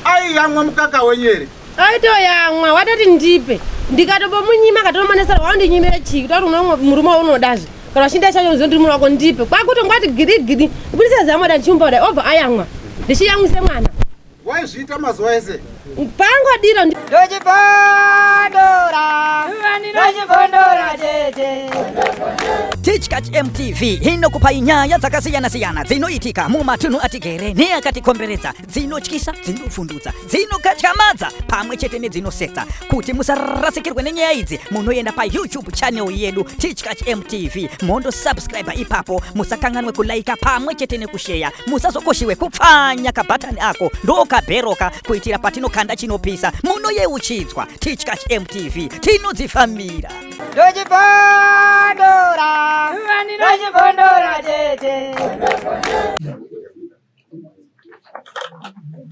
Aiyamwa mukaka wenyu here? Aitoyamwa, watoti ndipe. Ndikatobomunyima akatomanesera waundinyimira chii? Kutaura unomwa murume waunodazve. Kana uchinda chacho unoziva ndiri murume wako ndipe. Kwakutongwati gidi gidi. Kubudisa zamo da ndichimupa kudai obva ayamwa. Ndichiyamwise mwana. Waizviita mazuva ese? Pangodiro Ndochibondora, ndochibondora tete. Tichkach MTV inokupai nyaya dzakasiyana-siyana dzinoitika mumatunhu atigere neakatikomberedza, dzinotyisa, dzinovhundutsa, dzinokatyamadza pamwe chete nedzinosetsa. Kuti musarasikirwe nenyaya idzi, munoenda paYouTube channel yedu Tichkach MTV mondosubscribe ipapo. Musakanganwe kulaika pamwe chete nekusheya. Musazokoshiwe kupfanya kabhatani ako ndokabheroka kuitira patinokanda chinopisa munoyeuchidzwa. Tichkach MTV tinodzifambira. Ndochibondora, ndochibondora tete.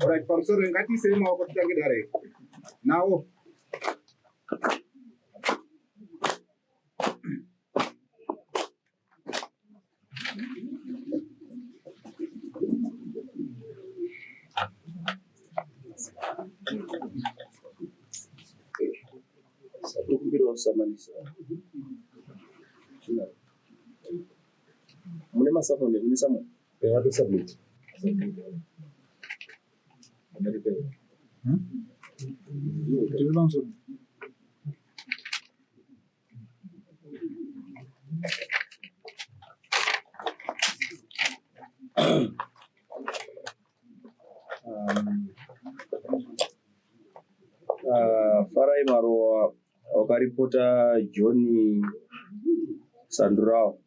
Alright, pamusoro ngatiisei maoko titange dare. Nawo. Tokumbirawo samanisa. Mune masamoni, mune samoni. They submit. Farai Marowa wakaripota John Sandurawo.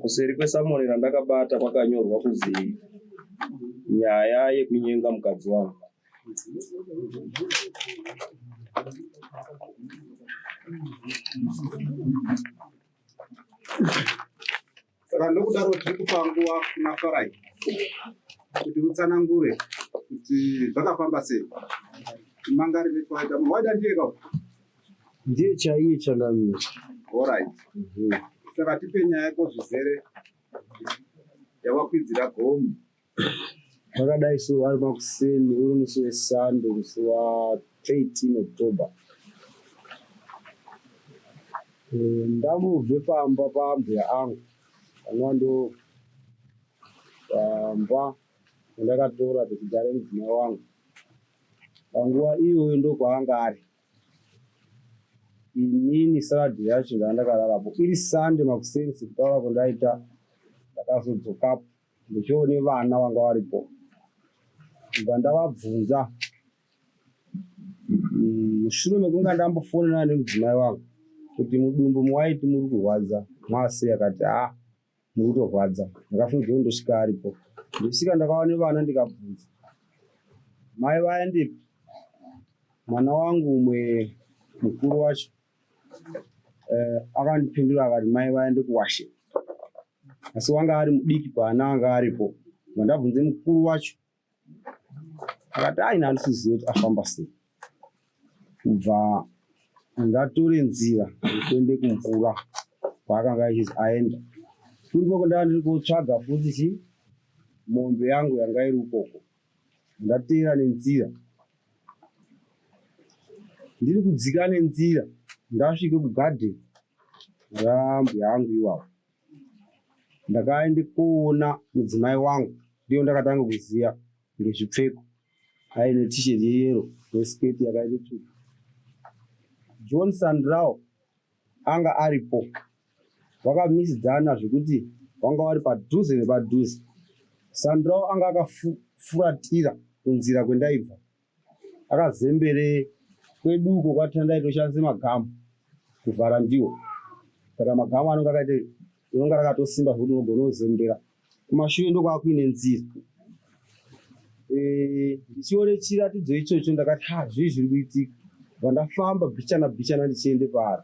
Kuseri kwesamoni randakabata kwakanyorwa kuzi nyaya yekunyenga mukadzi wangu. Saka nokudaro tiri kupa nguva kuna Farai kuti utsanangure kuti zvakafamba sei. Mangarire twaita munhu waida ndiye ka? Ndiye chaiye changamire. Alright. Saka tipe nyaya yako zvizere yawakwidzira gomo. Zvakadai so ari makuseni uri musi weSunday musi wa 13 October. Ndamubve pamba paambuya angu panova ndo pamba pandakatora pekugara mudzimai wangu. Panguva iyoyo ndokwaanga ari. Inini salad yacho ndanga ndakararapo iri Sunday makuseni sekutaura kwandaita ndakazodzokapo ndichione vana vanga varipo ndibva ndavabvunza mushure mekunge ndambofonana nemudzimai wangu kuti mudumbu muwaiti muri kurwadza mwasei akati haa muri kutorwadza ndakafunga kuti ndosvika aripo ndosvika ndakaona vana ndikabvunza mai vaendepi mwana wangu umwe mukuru wacho akandipindura akati mai vaende kuwashe asi wanga ari mudiki paana anga aripo ndabvunze mukuru wacho akati aina handisiziva kuti afamba sei kubva ndatore nzira yekuende kumvura kwaakanga achizi aenda kuri koko ndanga ndiri kotsvaga futi chi mombe yangu yanga iri ukoko ndateera nenzira ndiri kudzika nenzira ndasvike kugadheni rambuya yangu iwapo ndakaende koona mudzimai wangu ndiyo ndakatanga kuziya ngezvipfeko aine t-shirt yeyero nesiketi yakaite tsvuku. John Sandrao anga aripo vakamisidzana zvekuti vanga vari padhuze nepadhuze. Sandrao anga akafuratira kunzira kwendaibva akazembere kwedu uko kwatandaitoshandisa magamu kuvhara ndiwo saka magamu anonga akaita rinonga rakatosimba zvekuti unogona kuzembera kumashure ndokwakuine nzira ndichione chiratidzo ichocho ndakati ha zvii zviri kuitika bva ndafamba bichana bichana ndichiende paari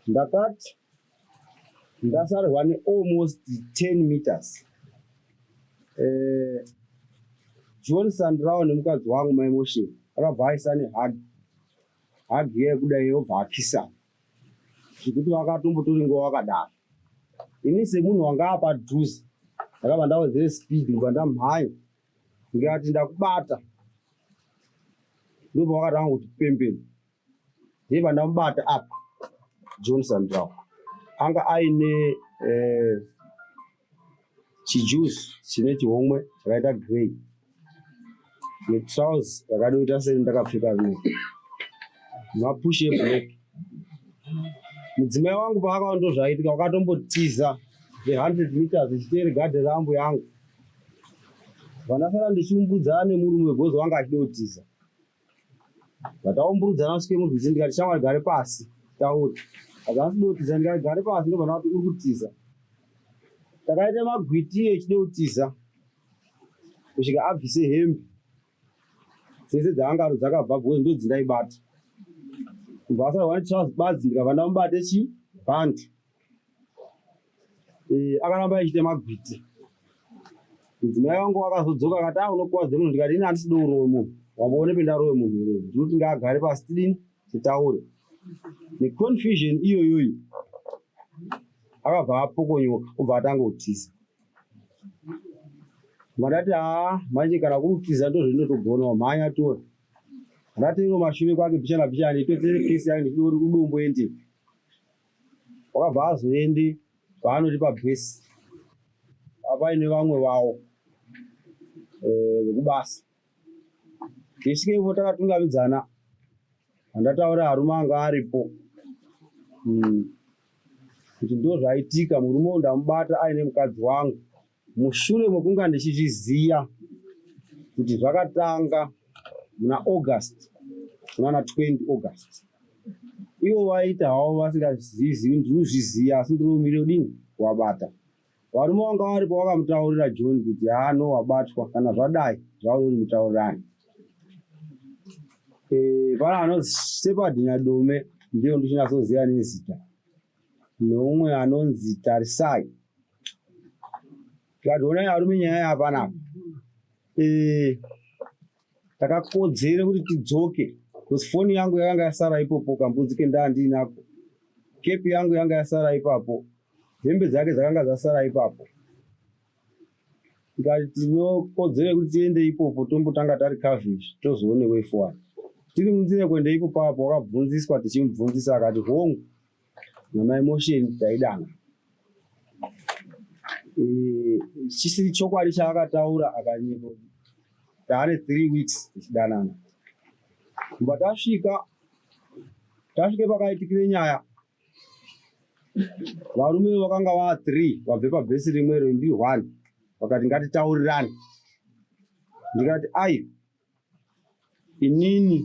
ndakati ndasarwa nealmost 10 meters John Sandrao nemukadzi wangu mai Motion akabva aisa nehug hug iya yekudai yobva akisana zvekuti vakatombotori nguva vakadaro ini semunhu wanga apadhuze ndakabva ndawedzere speed kubva ndamhanya. Ndikati ndakubata. Ndopavakatanga kuti pembeni. Ndibva ndamubata apa John Sandrao. Anga aine eh, chijuice chine chihomwe chakaita grey netrouse rakadoita seri ndakapfeka rino mapush eblack. Mudzimai wangu paakaona ndozvaitika wakatombotiza the 100 meters ichiteere gadhe rambu yangu. Vandasara ndichiumbudzana nemurume because wanga achida kutiza. Vataumburudzana kusvike murwizi ndikati shamwari gare pasi taure. Akati kutiza ndikati gare pasi ndobva ndati uri kutiza. Takaita magwiti echide kutiza kusvika abvise hembe dzese dzaanga ari dzakabva because ndodzindaibata. Kubva asara one trouse badzi ndikabva ndamubate chi band. Eh, akaramba achiita magwiti mudzimai wangu akazodzoka akati a ah, unokuwadza munhu ndikati ini handisi dourove munhu wamboone pendarove munhu here ndinoti ngaagare pasi tidini titaure neconfusion iyoyoyo akabva apokonyoka obva atanga kutiza mandati haa manje kana kuri kutiza ndozvendinotogona wamhanya tora ndati iro mashure kwake bichana bichana itotere kesi yake ndichida kuti udomboendepi Wakabva azoende paanoti pabhesi paine vamwe vawo eh, vekubasa. Tisvike ipo takatungamidzana andataura arume anga aripo kuti ndozvaitika murume uyu ndamubata aine mukadzi wangu mushure mekunga ndichizviziva kuti zvakatanga muna August munana 20 August ivo vaita havo vasingazvizivi ndinozviziva asi ndinomire kudini wabata varume vanga varipo vakamutaurira John kuti haano wabatwa kana zvadai zvauri mutaurirani e, pana anonzi Shepherd Nyadome ndiyo ndichinatsoziva nezita neumwe anonzi Tarisai tikati honai arume nyaya yapanapa e, takakodzere kuti tidzoke because foni yangu yakanga yasara ipopo kambudzi kendaa ndiinako kepi yangu yanga yasara ipapo hembe dzake dzakanga dzasara ipapo tikati tinokodzere kuti tiende ipopo tombotanga tari coverage tozoone way forward tiri munzira kuenda ipopo apo wakabvunziswa tichimubvunzisa akati hongu namai motion taidana e, chisiri chokwadi chaakataura akanyepa taane 3 weeks tichidanana kubva tasvika tasvike pakaitikire nyaya varume vakanga vaa 3 vabve pabhesi rimwero ndi 1 vakati ngatitaurirane ndikati ayi inini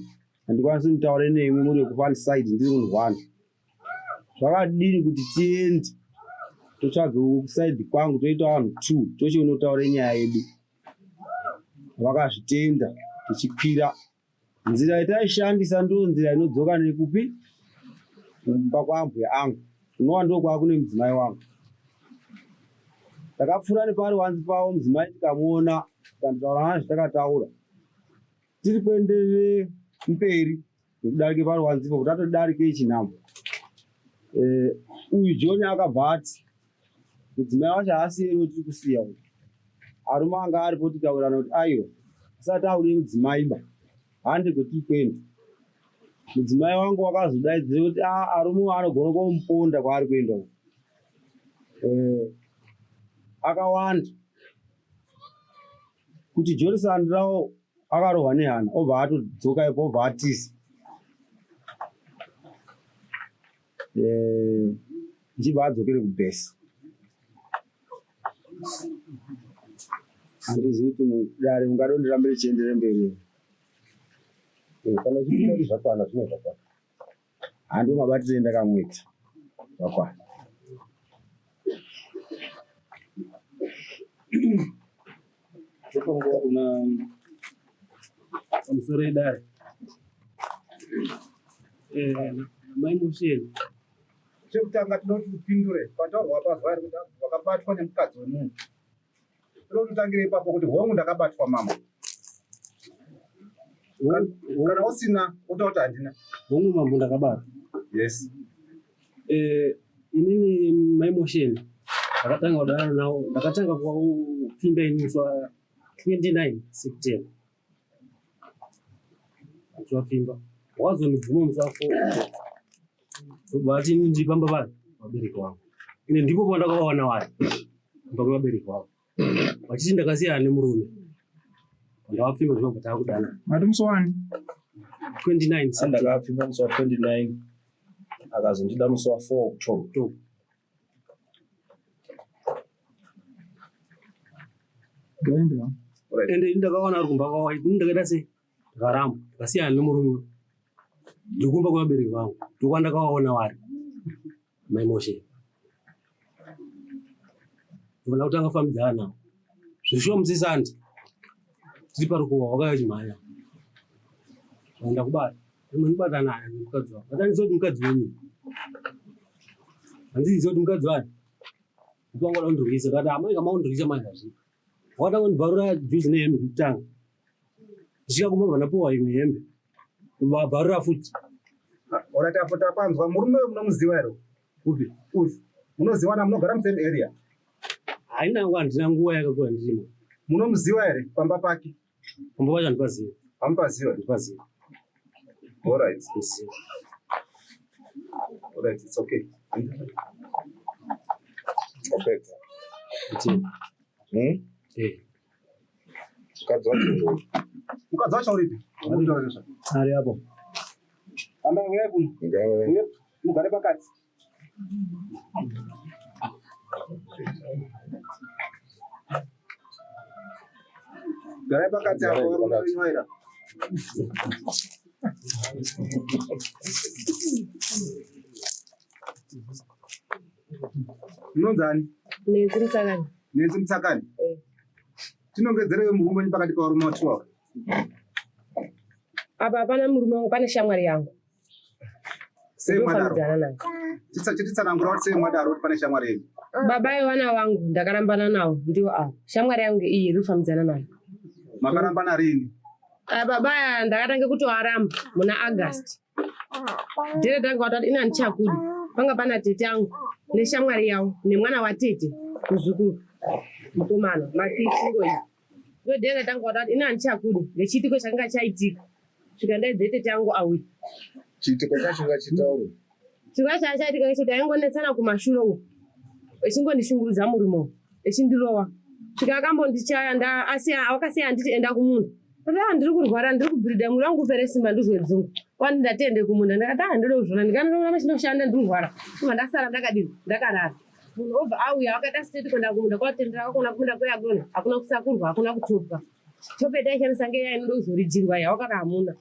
handikwanisi kutaura neimwe muri wekuone side ndiri munhu one zvakadini kuti tiende totsvage kuside kwangu toita vanhu two tochionotaura nyaya yedu vakazvitenda tichikwira nzira yataishandisa ndo nzira inodzoka nekupi kumba kwaambuya angu kunova ndokwakune mudzimai wangu takapfuura nepari wanzi pavo mudzimai tikamuona tikandotaura naye zvatakataura tiri kuenderere mberi nekudarike pari wanzipo kuti atodarike chinhambo eh, uyu John akabva ati mudzimai wacho haasi ero tiri kusiya uyu arume anga aripo tikaurana kuti aiwa asati aude mudzimai ba hande kwetiri kuenda mudzimai wangu wakazodaidzira kuti a ah, arume anogona komuponda kwaari kuenda uku eh, akawanda kuti Johnson Rao akarohwa nehana obva atodzoka ipo obva atiza eh, ndichibva adzokere kubhesi handizivi kuti mudare ungadondirambire chiendere mberi eh, kana uchiti zvakwana zvine zvakwana handi mabatire ndakamuita zvakwana Topa kuna pamusoro edare eh, mai Musheni. Chekutanga tinoti upindure pataurwa pazuva iri kuti wakabatwa nemukadzi wemunhu. Tinoda kutangire ipapo kuti hongu ndakabatwa mama. Kana usina wotaura kuti handina. Hongu mambo ndakabatwa. Yes. Eh, inini mai Mosheni ndakatanga kudana nawo ndakatanga kupfimba ini musi wa 29 September achivapfimba wazondibvuma musi wa 4 October ndobva ati ini ndiri pamba pari vabereki vangu ine ndipo pandakavawana vari kumba kwevabereki vavo vachiti ndakasiyana nemurume pandavapfimba zvinobva taakudana Mati musi wani? 29 September Ndakapfimba musi wa 29 akazondida musi wa 4 October. October. Gaenda. Ende ini ndakaona ari kumba kwavo ini ndakaita sei ndakaramba ndakasiyana nemurume ndiri kumba kwevabereki vangu ndokwandakavaona vari mai Moshe ndofana kutanga fambidzana navo zvishuwa musisandi tiri parukuwa wakauya chimhanya ndakubata ndibata naye mukadzi wangu atandiziva kuti mukadzi wenyu handizivi kuti mukadzi wani ndipangoda kundirwisa ndakati amai kama kundirwisa manje hazvipo wakatanga kundibvarura juzi nehembe kutanga ndisvika kumba bva ndapuwa imwe hembe vabvarura futi Alright, apo tapanzwa murume uyu munomuziva here? Upi? Uyu. Munoziwana munogara musame area. Haina nguva handina nguva yakakura ndirimo. Munomuziva here pamba pake? Pamba pacho handipazivi. Hamupaziva? Handipazivi. Alright. Handizivi. Alright, it's okay. Wapedza. Kuti Hmm? eh Mukadzi wacho uyu. Mukadzi wacho uripi? Urikutaura nezvake. Ari apo. Amai uyai kuno. Ngave. Uye mugare pakati. Garai pakati apo Garai varume pakati. venyu vaira. Munonzani? Nenzi Mutsakani. Nenzi Mutsakani. Eh. Tinongedzerewo murume wenyu pakati pevarume vatu ava. Apa hapana murume wangu, pane shamwari yangu. Sei mwadaro? Ndofambidzana naye. Chititsanangura kuti sei mwadaro kuti pane shamwari yenyu. Baba vevana vangu ndakarambana navo ndivo ava. Shamwari yangu iyi iri kufambidzana nayo. Makarambana rini? Aya baba aya ndakatange kutoaramba muna August. Ndere tanga watati ina ndichakudi. Panga pana tete angu neshamwari yavo nemwana watete muzukuru mukomana makitingo iyi. Ndodere tanga watati ina ndichakudi ngechiitiko chakanga chaitika. Svika ndaidze tete angu auya. Chiitiko chacho ngachitaurwe. Chirwa chachaitika ngechekuti aingonetsana kumashure uku. Echingondishungurudza murume uyu. Echindirova. Svika akambondichaya nda asi akasiya anditi enda kumunda. Ndati ah ndiri kurwara ndiri kubhiridha mwiri wangu upere simba ndizwe dzungu. Kwani ndati ende kumunda ndakati ah ndode kuzviona ndikanoona chinoshanda ndiri kurwara. Ndobva ndasara ndakadini ndakarara. Munhu obva auya akati asiteti kuenda kumunda kwatendera akaona kumunda kweyakona hakuna kusakurwa hakuna kutopwa. Tope taishandisa ngeya inoda kuzoridzirwa iya wakati hamuna.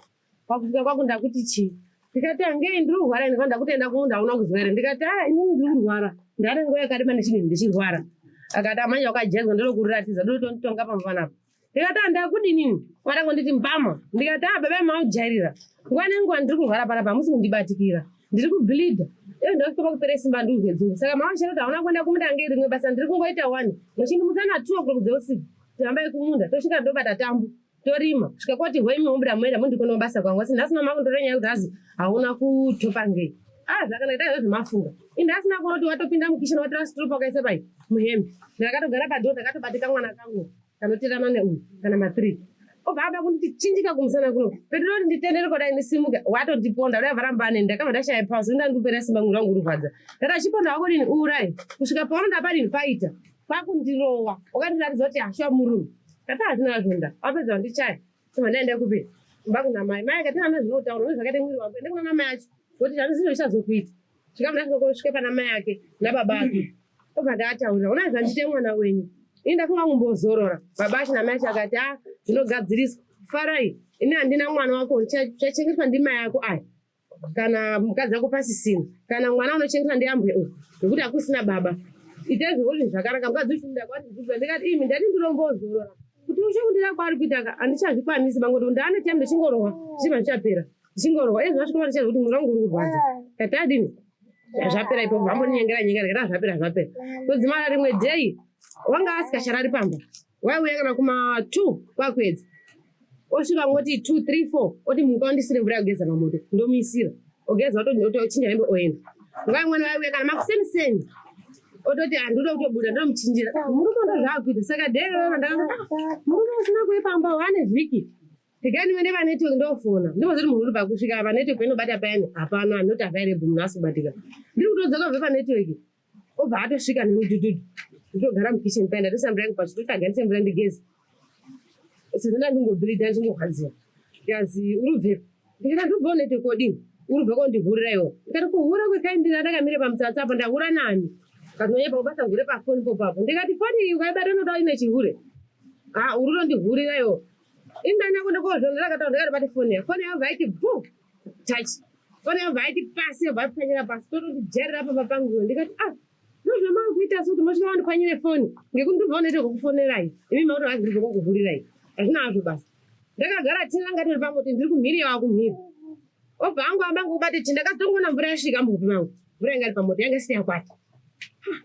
Pakusvika kwako ndakuti chii? Ndikati angei ndiri kurwara ini ndakuti enda kumunda hauna kuzwa here? Ndikati ah inini ndiri kurwara. Ndane nguva yakareba ndechidini ndichirwara. Akati amanya wakajaidzwa ndinokuratidza ndotonditonga pamba panapa. Ndikati ah ndakudini? Vakangonditi mbama. Ndikati ah baba maujairira. Nguva nenguva ndiri kurwara panapa hamusi kundibatikira. Ndiri kubleeder. Iyo ndosvika pakupera simba ndiri dzungu. Saka mauchera kuti hauna kuenda kumunda ngei rimwe basa ndiri kungoita wani. Muchindimutsa na 2 o'clock dzeusiku. Tihambai kumunda tosvika ndobata tambo. Torima kusvika kwati hwai mobuda moenda mondikona basa kwangu asi nhasi mama kundora nyaya yekuti hazi hauna kutopa ngei. Ah zvakanaka dai zvezvemafunga. Ini asina kuona kuti watopinda mukisheni watora stropa wakaisa pai muhembe. Ndakatogara padhoo ndakatobatika mwana kangu kanoterana neuyu kana ma3. Obva ada kunditi chinjika kumusana kuno. Pedro nditendere kudai ndisimuke watondiponda dai varamba neni ndakabva ndashaya pause nda ndikupera simba mwiri wangu urikwadza. Ndati achiponda wako dini uurayi kusvika paanoda padini paita kwakundirowa wakandiratidza kuti hashuwa murume. Kati hazvina zvonda wapedza wandichaya sema ndaenda kupi kumba kuna mai mai akati hana zvinotaura nezvakaita mwiri wako ende kuna mai acho kuti handizvo zvichazokuita svika muna kusvika pana mai ake nababa ake obva ndaataurira ona zvandiite mwana wenyu ini ndafunga kumbozorora baba acho namai acho akati a zvinogadziriswa farai ini handina mwana wako chachengetwa ndimai ako aya kana mukadzi wako pasisina kana mwana unochengetwa ndiambwe uyu nekuti hakusina baba itai zvekuti zvakanaka mukadzi uchimuda kwati ndikupa ndikati imi ndati ndirombozorora kuti ushe kundida kwaari kuita ka handichazvikwanisi bangoti ndaane time ndichingorohwa zvichibva zvichapera ndichingorohwa izvo zvasvika pandichaza kuti mwiri wangu uri kurwadza kati adini zvapera ipo vamboninyengera nyengera ndikati zvapera zvapera todzimara rimwe day wanga asikacharari pamba waiuya kana kuma 2 kwakuedza osvika ngoti 2 3 4 oti muka undisire mvura yekugeza pamoto ndomuisira ogeza otochinja hembe oenda nguva imweni vaiuya kana makuseni seni Ototi handinoda kutobuda ndomuchinjira. Murume ndozvaakuita. Saka dai roro ndakati ah, murume usina kuye pamba wane vhiki. Regai ndiende panetwork ndofona. Ndimozoti munhu uri pakusvika panetwork painobata payani hapana not available munhu asi kubatika. Ndiri kutodzoka kubva panetwork. Obva atosvika nemudhudhudhu. Ndotogara mukitchen paya ndatoisa mvura yangu pachoto taganise mvura ndigeze. Sezvo ndandingobhirida ndichingorwadziwa. Ndikazi uri kubvepi? Ndikati ndiri kubva network kodini? Uri kubva kondihurira iwe. Ndikati kuhura kwekaindira ndakamire pamutsatsa apo ndahura nani? Kazinonyepa kubasa hure pafoni popapo. Ndikati foni iyi ukaibata unoda ine chihure. Ah, uri kutondihurira iwe. Ini ndaenda kuenda kozvona ndakataura ndakatobata foni yako. Foni yabva yaiti bvu touch. Foni yabva yaiti pasi yobva yapwanyira pasi. Totondijairira pamba pangu. Ndikati ah ndozvamakuita so kuti mosvika vandipwanyire foni ngekuti ndobva unoita kukufonerai. Imi makuti hanzi ndiri kukuhurirai. Hazvina hazvo basa. Ndakagara tina anga tori pamuti ndiri kumhiri yawa kumhiri. Obva angu amba ngokubata chi ndakazotongoona mvura yasvika muhope mangu. Mvura yanga iri pamoto yanga isati yakwata.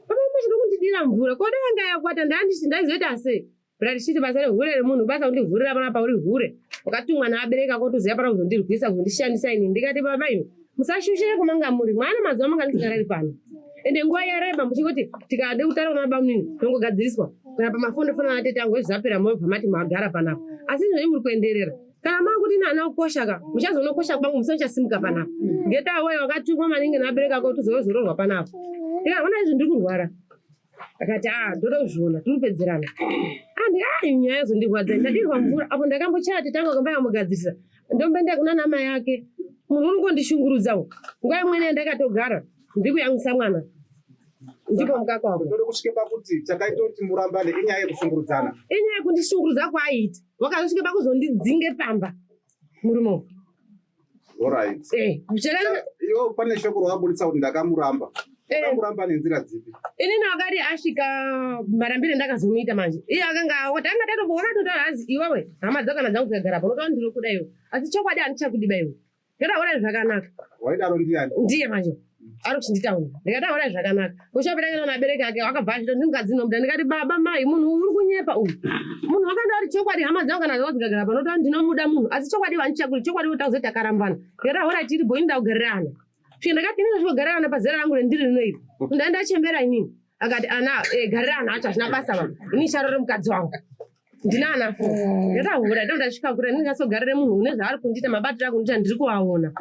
Baba mashiro kundidira mvura. Ko dai yanga yakwata ndanditi ndaizoita sei? Bra richiti basa rehure remunhu basa kundihurira panapa uri hure. Wakatumwa naabereki ako toziva pana kuzondirwisa kuzondishandisa ini. Ndikati baba imi musashushire kumanga muri. Mwana mazuva manga ndisingarari pano. Ende nguva yareba muchingoti tikade kutaura kuna baba munini tongogadziriswa. Kana pamafoni ndofona natete angu zvapera mobva mati magara panapa. Asi izvozvi muri kuenderera. Kana makuti ini haana kukosha ka muchazonokosha kwangu musi uchasimuka panapa. Get away wakatumwa maningi naabereki ako tozororwa panapa. Ndikaona izvi ndiri kurwara. Akati ah ndoda kuzviona tiri kupedzerana. Andi ah nyaya yazondirwadza ndadirwa mvura apo ndakambochaya tete angu akamba akamugadzirisa. Ndomboenda kuna namai ake. Munhu uri kundishungurudza uyu. Nguva imweni yandakatogara ndiri kuyamwisa mwana. Ndipo mukaka wako. Ndoda kusvike pakuti chakaita kuti murambane inyaya yekushungurudzana. Inyaya yekundishungurudza kwaaiita. Wakazosvika pakuzondidzinge pamba murume uyu. Alright. Eh, Iwe pane shoko rawabuditsa kuti ndakamuramba. Eh. Wakamuramba nenzira dzipi? Inini wakati asvika marambire ndakazomuita manje. Iye akanga tanga tatombo wakatotaura hanzi iwewe hama dzako kana dzangu dzikagara pano unotaura ndinokuda iwe. Asi chokwadi handichakudiba iwe. Ndakataura zvakanaka. Waidaro ndiyani? Ndiye manje. Ari kuchinditaurira. Ndikataura zvakanaka. Kusvika pandakaenda nabereki ake akabva achiti ndi mukadzi inomuda. Ndikati baba mai munhu uri kunyepa uyu. Munhu wakanda ari chokwadi hama dzangu kana dzangu dzikagara pano unotaura ndinomuda munhu. Asi chokwadi handichakudi. Chokwadi takuzoita takarambana. Ndikati hora tiri bho ini ndakugarirana. Svika ndakati ini ndosvikogarirana pazera rangu rendiri rino iri. Nda ndachembera inini. Akati ana eh, garirana hacho hazvina basa baba. Ini charore mukadzi wangu. Ndina ana fo. Ndakahura ndo ndasvika kure ndingasogarire munhu une zvaari kundiita mabatiro akundiita ndiri kuvaona.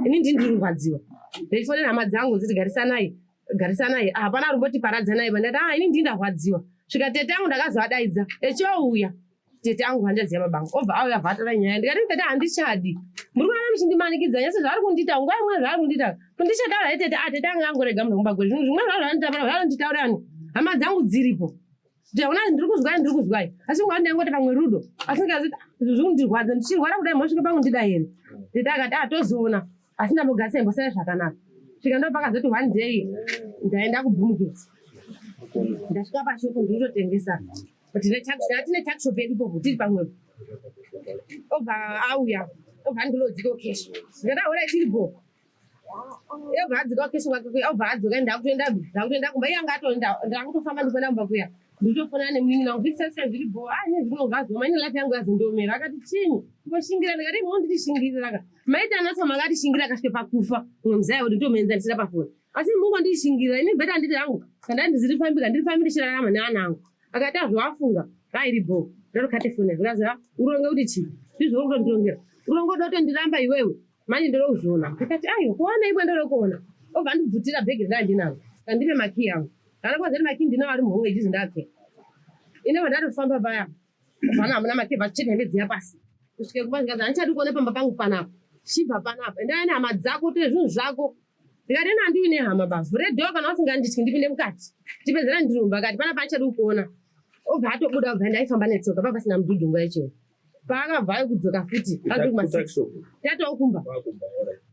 Ini ndini ndiri kurwadziwa. Ndaifonera hama dzangu dziti garisanai garisanai hapana ari kumboti paradzanai ndati ah ini ndini ndarwadziwa. Svika tete angu ndakazoadaidza echouya tete angu hanzvadzi yababangu obva auya bva atora nyaya ndikati tete handichadi muri kuramba muchindimanikidza nyese zvaari kundiita nguva imwe zvaari kundiita kundichataura he tete ah tete anga angorega munhu kumba kwedu zvinhu zvimwe zvazvo zvaanonditaura zvaanonditaura ani hama dzangu dziripo ndaona ndiri kuzwai ndiri kuzwai asi nguva ndaingoti pamwe rudo asi ndikazi izvi zviri kundirwadza ndichirwara kudai mosvika pangu ndida here tete akati ah tozoona asi ndambogarisa imbosai zvakanaka svika ndo pakazoti one day ndaenda kubhumugeti ndasvika pashoko ndinototengesa tine tuckshop yedu popo tiri pamwepo obva auya obva andinodzika keshi ndikati ahora tiri bho obva adzika keshi kwake kuya obva adzoka ndakutoenda ndakutoenda kumba iye anga atoenda ndakutofamba ndikuenda kumba kuya nditofona nemunin'ina wangu zvitisese zviri bho ah ine zvino zvazoma ine life yangu yazondiomera akati chinyi mboshingira ndikati monditishingirira ka maita anaso makatishingirira akasvike pakufa mumwe muzaya wedu ndomuenzanisira pafoni asi mungondishingirira ini bheta nditi hangu kana ndiziri fambika ndiri fambi ndichirarama neana angu akati azvoafunga rairi bho ndarokate foni zvikazi ha uronge kuti chii ndizvo uri kutondirongera uronge uda kutondiramba iwewe manje ndode kuzviona ndikati aiwa kuona ikwe ndode kuona obva andibvutira bhegi randanga ndinaro kandipe makii angu kana kwazati makii ndinawo ari muhomwe ichizi ndapfeka ine vandatofamba paya vana hamuna makii vachitsveta hembe dziya pasi kusvike kumba zvikazi handichadi kuona pamba pangu panapa chibva panapa endai nehama dzako tore zvinhu zvako ndikati ina handiwi nehama ba vhure dhoo kana usingandityi ndipinde mukati tipedzera ndirumba akati panapa handichadi kukuona obva atobuda obva ndaifamba netsoka pa pasina mudhudhu nguva yacho paakabva ayo kudzoka futi tatokumba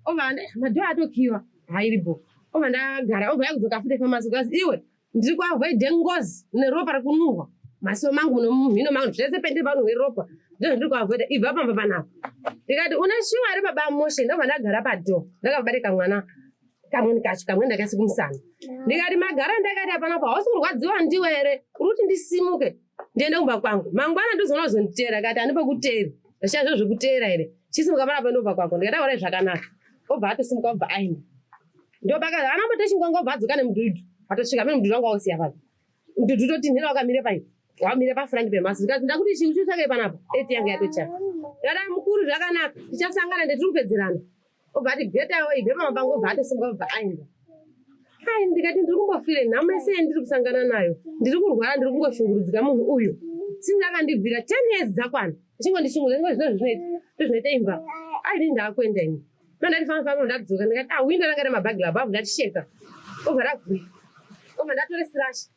obva madhoo atokiwa hairipo obva ndagara obva yakudzoka futi pamasuku azi iwe ndiri kuavoide ngozi neropa rekunuhwa maso mangu nomumhino mangu zvese pendiri panuhwe ropa ndozvandiri kuavoida ibva pamba panapa ndikati une shuwa ari baba moshe ndobva ndagara padho ndakabareka mwana kamweni kacho kamweni ndakaisi kumusana ndikati magara ndakati apanapa hausi kurwadziwa ndiwe here uri kuti ndisimuke ndiende kumba kwangu mangwana ndizoona kuzonditeera akati handipo kuteera ndashaya zviro zvekuteera here chisimuka panapa ndobva kwako ndikati aorai zvakanaka obva atosimuka obva aenda ndopaka anambote chingongo obva adzoka nemudhudhu. Atosvika mene mudhuri wangu wausiya papi. Mudhudhu totinhira wakamire pai. Wamire pafront pemasi. Zvikanzi ndakuti chii uchitsvake panapa. Eti yangu yatochaya. Ndada mukuru zvakanaka. Tichasangana ndetiri kupedzerana. Obva ati get away ibve pamba pangu obva atosimuka obva aenda. Ai ndikati ndiri kumbofire nhamo yese yandiri kusangana nayo. Ndiri kurwara ndiri kungoshungurudzika munhu uyu. Since akandibvira 10 years dzakwana. Achingondishungurudza ngo zvino zvinoita. Ndozvinoita imba. Ai ini ndakuenda ini. Ndati famba famba ndadzoka ndikati ah window ranga remabhagi above ndachisheka. Obva ravhurika. Obva ndatore sirashi.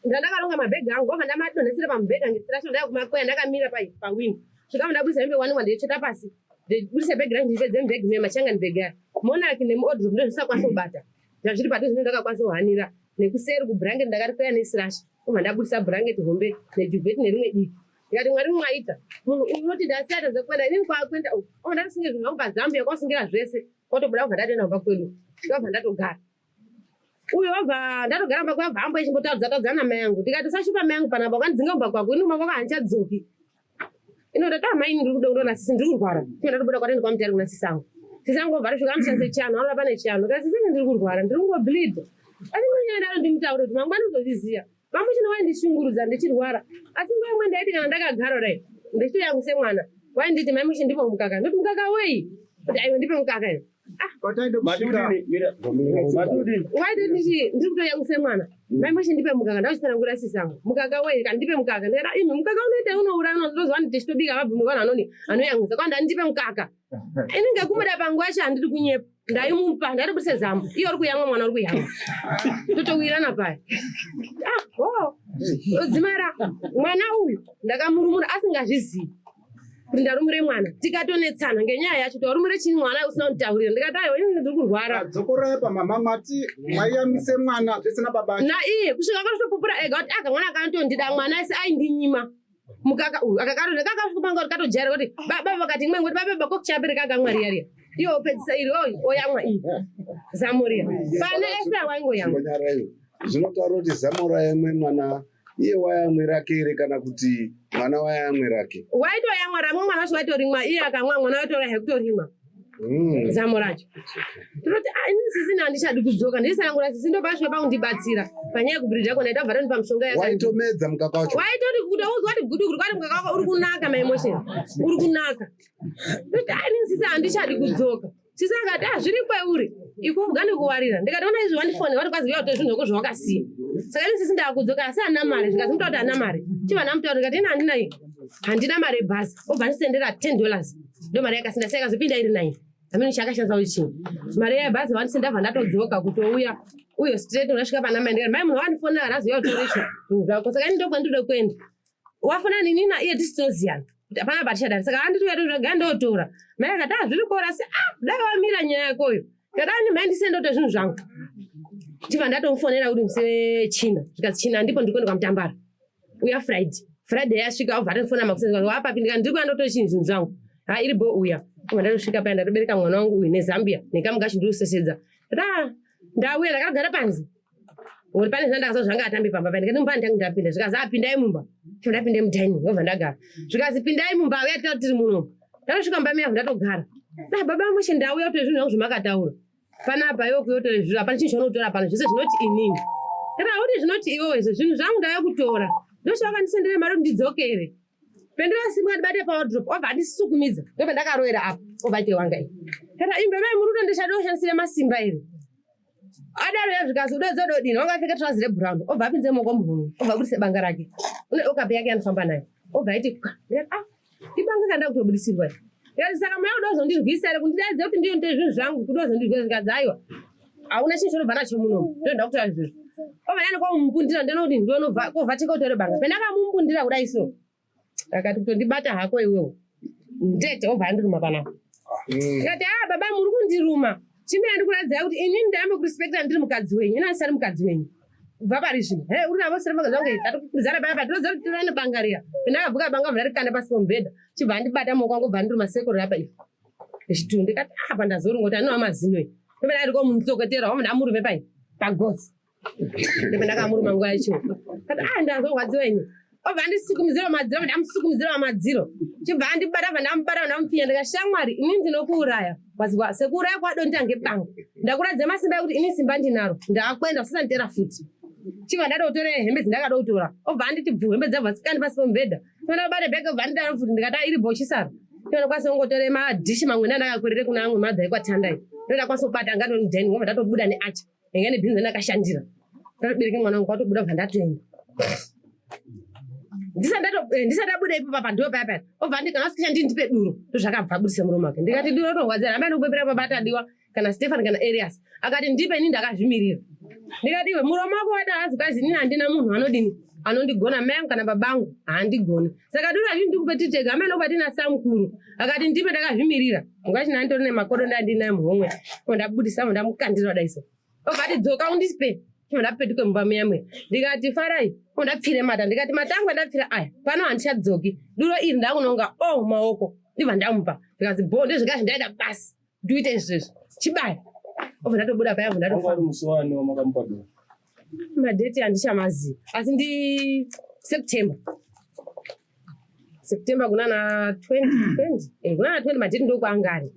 Ndandakaronga mabhegi angu obva ndamadonhesera pamubhedha ngesirashi ndaya kumakweya ndakamira pa pawindow. Svika ndabudisa hembe wani wandinocheta pasi. Ndibudise bhegi rangu ndipedze mubhegi mema machangani bhegi aya. Monarch nemuodrop ndozvisakwanisa kubata. Zvazviri padhuze ndakakwanisa kuhanira nekuseri kublanket ndakarikweya nesirashi. Obva ndabudisa blanket hombe nejuvet nerimwe diki. Ndikati Mwari mwaita munhu uyu unoti ndasiya tadza kuenda inini kwaakuenda uku. Obva ndatosungira zvinhu zvangu paZambia kwasungira zvese kwatobuda kubva ndatoenda kumba kwedu. Ndobva ndatogara. Uyo wabva ndatogara kumba kwabva ambo ichimbotaudza taudza namai angu. Ndikati usashupa mai angu panapa ukandidzinga kumba kwako ini kumba kwako handichadzoki. Ino ndati ah mai ndiri kuda kundoona sisi ndiri kurwara. Iye ndatobuda kwatoenda kwamutare kuna sisi angu. Sisi angu obva atosvika amushandise chianhu anoda pane chianhu. Ndikati sisi ini ndiri kurwara ndiri kungobleed. Asi ndonyanya ndaro ndimutaure kuti mangwana uzozviziva. Mamuchina waindishungurudza ndichirwara asi nguva imwe ndaiti kana ndakagara kudai ndichitoyangu semwana wainditi mai Mushi ndipe mukaka ndoti mukaka wei kuti aiwa ndipe mukaka iwe ah waitoti ndiri kutoyangu semwana mai Mushi ndipe mukaka ndauchitsanangura sisi angu mukaka wei kana ndipe mukaka ndikati imi mukaka unoita unouraya unozoziva nditi tichitobika vabvumi vanhu anoni anoyamwisa kwanda ndipe mukaka ini ngekumuda panguva yacho handidi kunyepa ndaimupa ndaitobudisa zambo iye uri kuyamwa mwana uri kuyamwa totowirana paya ah, oh. dzimara mwana uyu ndakamurumura asingazvizivi kuti ndarumure mwana tikatonetsana ngenyaya yacho kuti warumure chii mwana usina kunditaurira ndikati aiwa ini ndiri kurwara dzokorai pamama mati maiyamise mwana zvese nababa naiye kusvika akatopupura ega kuti aka mwana akanotondida mwana ese aindinyima mukaka uyu akakato kakapanga kuti katojaira kuti baba vakati imwe ngoti baba bako kuchapiri kakamwa riya riya iyo opedzisa iri oyi oyamwa iyi zamo riya pane ese awaingoyamwa zvinotaura kuti zamo rayamwe mwana iye wayamwe rake here kana kuti mwana wayamwe rake waitoyamwa ramwe mwana wacho waitorimwa iye akamwa mwana waitora hekutorimwa zamo racho tinoti ah, ini sisi handichadi kudzoka ndisanangura sisi ndopasvika pakundibatsira panyaya yekubhiridha kona itabva tondipa mishonga waitomedza mukaka wacho waitoti kutoudzwa kuti gudu kuri kwati mukaka wako uri kunaka maemotion uri kunaka toti ah, ini sisi handichadi kudzoka sisi akati ah zviri kweuri ikuvuga nekuwarira ndikatoona izvi wandifone wati kwazi uya zvinhu zvako zvawakasiya saka ini sisi ndakudzoka asi handina mari zvikazi mutaura kuti handina mari chibva ndamutaura ndikati ini handina iyi handina mari yebhazi obva ndisendera 10 dollars ndo mari yakasinda saka yakazopinda iri nine amene chakashandisa kuti chii mari yebhazi vandisenda ndabva ndatodzoka kutouya uyo straight ndasvika pana mai ndikati mai munhu wandifonera arazi uya utoresha zvinhu zvako saka ini ndokwandinoda kuenda wafona nini na iye tisi tinoziyana kuti hapana patichadari saka anditi uya totsvaga ndotora mai akati ah zviri kora asi ah dai wamira nyaya yakoyo ndadani mai ndisende ndotora zvinhu zvangu chibva ndatomufonera kuti musi wechina zvikanzi china ndipo ndiri kuenda kwamutambara uya friday friday yasvika obva atofona makuseni wapapi ndikati ndiri kuya ndotora chinhu zvinhu zvangu ha iri bo uya obva ndatosvika paya ndatobereka mwana wangu uyu nezambia nekamukachi ndiri kusesedza ra ndauya ndakagara panze uri pane zvandakaza zvanga atambe pamba paya ndikati mumba ndangu ndapinda zvikazi apindai mumba chibva ndapinda mudining obva ndagara zvikazi pindai mumba uya tikati tiri muno ndatosvika mumba meya ndatogara da baba mushe ndauya kuti zvinhu zvangu zvamakataura panapa iwe kuyotora zviro hapana chinhu chaunotora pano zvese zvinoti inini ndati hauti zvinoti iwewe izvo zvinhu zvangu ndauya kutora ndosvakandisendere mari kuti ndidzokere pendinosimuka ndibate pawardrobe obva andisukumidza ndobva ndakaroera apo obva aite wanga iyi kana imbe mai muri kutondishada kushandisira masimba iri adaro ya zvikazi udodzo dodini wanga apfeka trouser rebrown obva apinze maoko muhomwe obva abudise banga rake une okapi yake anofamba nayo obva aiti kwa ndikati ah ibanga kanda kutobudisirwa iri ndikati saka mai uda kuzondirwisa here kundidaidza kuti ndiyo ndoite zvinhu zvangu kuda kuzondirwisa zvikanzi aiwa hauna chinhu chaunobva nacho muno ndoenda kutora izvozvo obva ndani kwamumbundira ndinoti ndonobva kovha teka utore banga pendakamumbundira kudai so akati kutondibata hako iwewe ndete obva andiruma panapa ndikati ah baba muri kundiruma chimira ndikuratidzai kuti inini ndayambe kurespekta ndiri mukadzi wenyu ini andisari mukadzi wenyu kubva pari zvino he uri navo siri mukadzi wangu tatokukurudzana paya patinoziva kuti tirane banga riya pendakabvuka banga bva ndarikanda pasi pomubhedha chibva andibata maoko angu bva andiruma sekoro rapa ivo echitundi ndikati ah pandazoronga kuti anova mazino iyi ndopenda ndari komutsokotera wamwe ndamurume pai pagotsi ndopenda ndakamuruma nguva yacho kati ah ndazorwadziwa ini Obva andisukumidzira madziro, ndamusukumidzira madziro. Chibva andibata, bva ndamubata, ndamupfinya ndikati shamwari, ini ndinokuuraya. Wazwa sekuuraya kwadonita ngebanga. Ndakuratidza masimba ekuti ini simba ndinaro. Ndakuenda usasanditera futi. Chibva ndatotora hembe dzindakada kutora. Obva anditi bvu hembe dzabva sikandi pasi pemubhedha. Chibva ndabata bheke obva andidaro futi ndikati ah, iri bhochisara. Chibva ndakwanisa kungotora madhishi mamwe ndandakakwerere kuna amwe madha ekwatandai. Ndakwanisa kubata angatori mudining obva ndatobuda neacha. Ndanga nebhinzi ndakashandira. Ndatobereka mwana wangu kwatobuda bva ndatoenda. Ndisati ndabuda ipo papa ndo paya paya. Obva andi kana usikisha ndini ndipe duro. Ndozvakabva abudisa muromo wake. Ndikati duro rinorwadza ramba ndikupepera baba Tadiwa kana Stefan kana Elias. Akati ndipe ini ndakazvimirira. Ndikati iwe muromo wako wada hazi kwazi inini handina munhu anodini anondigona mai angu kana baba angu haandigoni. Saka duro hazvini ndikupe titega amai ndokupa tina samukuru. Akati ndipe ndakazvimirira. Nguva china nditori nemakodo ndandinayo muhomwe. Ndabudisa ndamukandira kudai so. Obva ati dzoka undisipe. Ndapetuke mumba muya muya. Ndikati farai, ndapfire mata. Ndikati mata angu andapfira aya. Pano handichadzoki. Duro iri ndakunonga oh maoko. Ndibva ndamupa. Ndikazi bho ndozvega zvandaida basi. Ndiite izvezvi. Chibaya. Obva ndatobuda paya ndatofa. Musi wani wamakamupa duro? Madheti handichamazivi. Asi ndi September. September kuna na 20 20 eh, kuna na 20 madheti ndokwaanga ari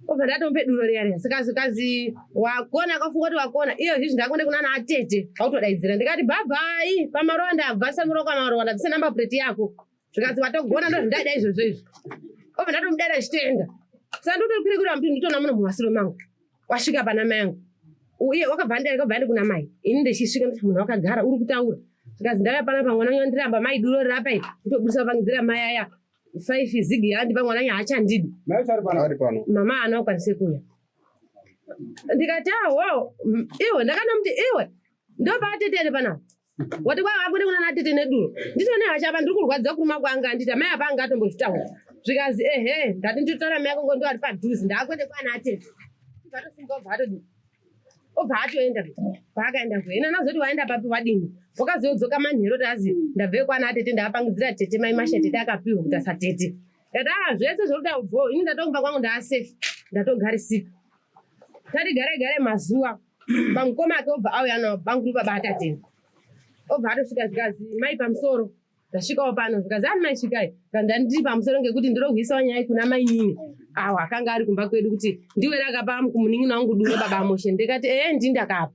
obva ndatomupe duro riya riya saka zvikanzi wakona akafunga kuti wakona iyo zvizvi ndakuenda kuna na atete kwakutodaidzira ndikati bhabhai pamarowa ndabva samuro kwamarowa ndabvisa number plate yako zvikanzi watogona ndozvindaida izvozvo izvo obva ndatomudaira ndichitoenda saka ndotokwira kwira muti nditoona muno mumasiro mangu wasvika pana mai angu uye wakabva andarika kubva andi kuna mai ini ndichisvika nditi munhu wakagara uri kutaura zvikanzi ndauya panapa mwana wanyu andiramba mai duro riri apa iri nditobudisa kupangidzira mai aya five zigi yaandipa mwana wanyu haachandidi Ari pano. Mama haana kukwanise kuuya. Ndikati awo iwe ndakanomuti iwe ndopaatete here panapa wati kwai wakuende kuna natete neduro nditone hasha apa ndiri kurwadza kuruma kwanga anditi amai apa anga atombozvitaura zvikanzi ehe ndati nditotaura mai ako ngo ndo ari padhuze ndaakuende kwana atete atosimba obva atodii obva atoenda paakaenda kuena anazoti waenda papi wadini wakazodzoka manheru kuti azi ndabve kwana atete ndaapangidzira tete mai masha tete akapiwa kuti asatete ndati ah zvese zvekuti bvo ini ndatokumba kwangu ndaasafe ndatogarisika tati gare gare mazuva pamukoma ake obva auya nawo banguru baba atatenda obva atosvika zvikazi mai pamusoro ndasvikawo pano zvikazi ani mai svikai kanzi ndiri pamusoro ngekuti ndinohwisawo nyaya kuna mainini awo akanga ari kumba kwedu kuti ndiwe rakapa munin'ina wangu duro baba moshe ndikati ee ndini ndakapa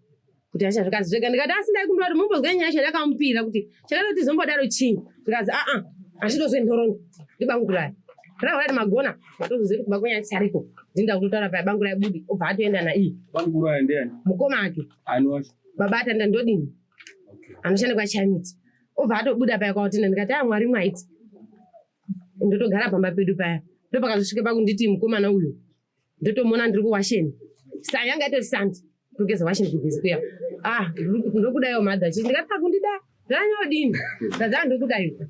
kuti acha zvikazi zvega ndikati asi ndaikumbira kuti mumbozwe nyaya yacho ndakamupira kuti chakada kuti zombodaro chii zvikazi aa achitozwe nhoroondo ndibangurai rahura magona matozoziva kuti kumba kwenyu achariko ndini ndakutotaura paya bangurai budi obva atoenda naiye Bangurai ndiani? Mukoma ake. Ani wacho? Baba atanda ndodini? Okay. Anoshanda kwaChamiti. Obva atobuda paya kwautenda ndikati ah Mwari mwaiti. Ndotogara pamba pedu paya. Ndopakazosvika pakunditi mukomana uyu ndotomuona ndiri kuwasheni. Sa yanga itori sandi. Kugeza washeni kugeza kuya. Ah ndokudaiwo mother chii ndikati akundida. Zvanyodini? Ndadza ndokudaiwo.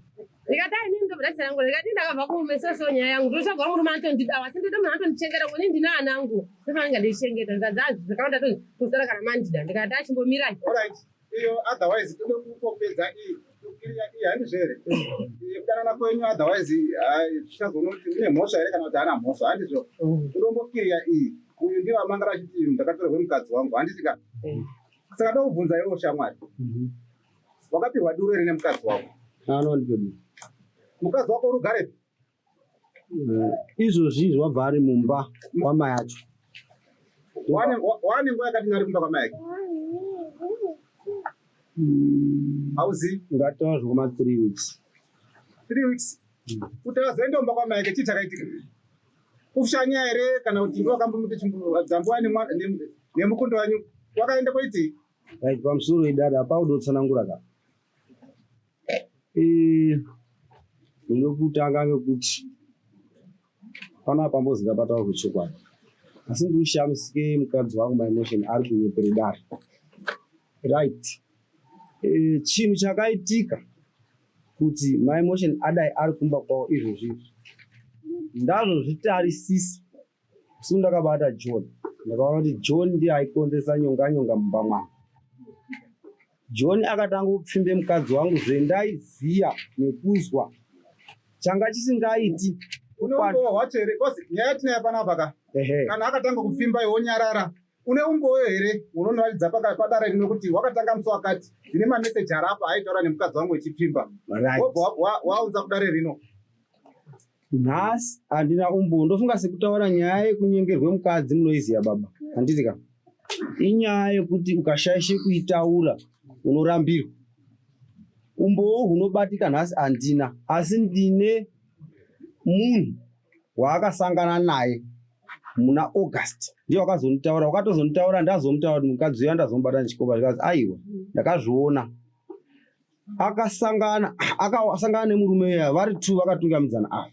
Ndikati ah inini ndobva ndasara ndikati ndakabva kumesoso nyaya yangu ndotsvaga murume anotondida asi ndinoda munhu anotondichengeta ngoni ndine ana angu ndofanira ndichengeta ndikadza zvakawanda tosara kana mandida ndikati achimbomirai. Alright. Iyo otherwise tode kutopedza iyi kukiriya iyi handizvo here? Kudanana kwenyu otherwise tichazoona kuti une mhosva here kana kuti haana mhosva handizvo? Todombokiriya iyi. Uyu ndiye wamangara achiti ndakatorerwe mukadzi wangu handiti ka? Saka ndokubvunza iwewo shamwari. Wakapihwa duro here nemukadzi wako? Anondipe duro. Mukadzi wako uri ugarepi? Izvozvi izvi wabva ari mumba kwamai acho. Wane nguva yakadini ari kumba kwamai ake? Hauzivi? Ngataura zvekuma 3 weeks. 3 weeks? Kuti azoenda kumba kwamai ake chii chakaitika? Kushanya here kana kuti ndiwo wakambomuti dzambuwa nemukundo wanyu wakaenda koitii? Right, pamusoro idada paudotsanangura ka. Ndinokutanga ngekuti panapa pambozi ngapataurwe chokwadi asi ndiri kushamisike mukadzi wangu my emotion ari kunyepere dare right chinhu chakaitika kuti my emotion adai ari kumba kwavo izvozvi izvi ndazozvitarisisa Usiku ndakabata John ndakaona kuti John ndiye aikonzeresa nyonga nyonga mumba mwangu. John akatanga kupfimbe mukadzi wangu zvendaiziya nekuzwa changa chisingaiti. Unoongowa wacho here? Because nyaya yatinayo panapa ka. Ehe. Kana akatanga kupfimba iwe wonyarara. Une umbowo here unonoratidza padare rino kuti wakatanga musi wakati ndine mameseji ari apa aitaura nemukadzi wangu echipfimba wobva waunza kudare rino? Nhasi handina umbowo. Ndofunga sekutaura nyaya yekunyengerwe mukadzi munoiziya baba, handiti ka? Inyaya yekuti ukashaishe kuitaura unorambirwa. Umbowo hunobatika nhasi handina, asi ndine munhu waakasangana naye muna August, ndiye wakazonditaura, wakatozonditaura ndazomutaura kuti mukadzi uya ndazomubata ndichikopa, zvikanzi aiwa ndakazviona. Akasangana akasangana nemurume uya vari two vakatungamidzana ava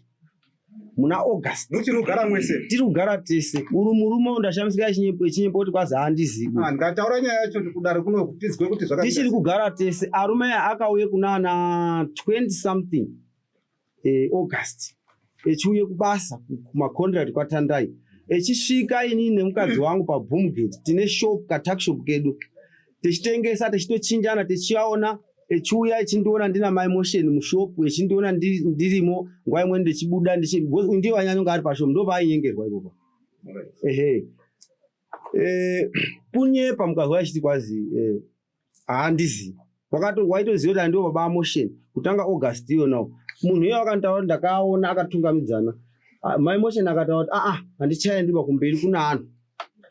muna August. Muchiri kugara mwese? Tiri kugara tese. Uri murume uyu ndashamisika echinyepo kuti kwazi handizivi. Ah, ndataura nyaya yacho kudare kuno tizwe kuti zvakadii. Tichiri kugara tese. Arume aya akauye kunana 20 something August echiuye kubasa kumacontract kwaTandai, echisvika inini nemukadzi wangu paBoomgate tine shop, katakshop kedu, tichitengesa tichitochinjana, tichiaona echiuya echindiona ndina Mai Motion mushop, echindiona ndirimo nguva imweni ndichibuda, ndiye wanyanya kunge ari pashop, ndopainyengerwa ipopa. Ehe, kunyepa mukazwa achiti kwazi handizivi. Waitoziva kuti andiwo baba aMotion kutanga August iyonawo. Munhu iye wakanitaura kuti ndakaona akatungamidzana Mai Motion, akataura kuti aa handichaendiba kumberi kuna anhu.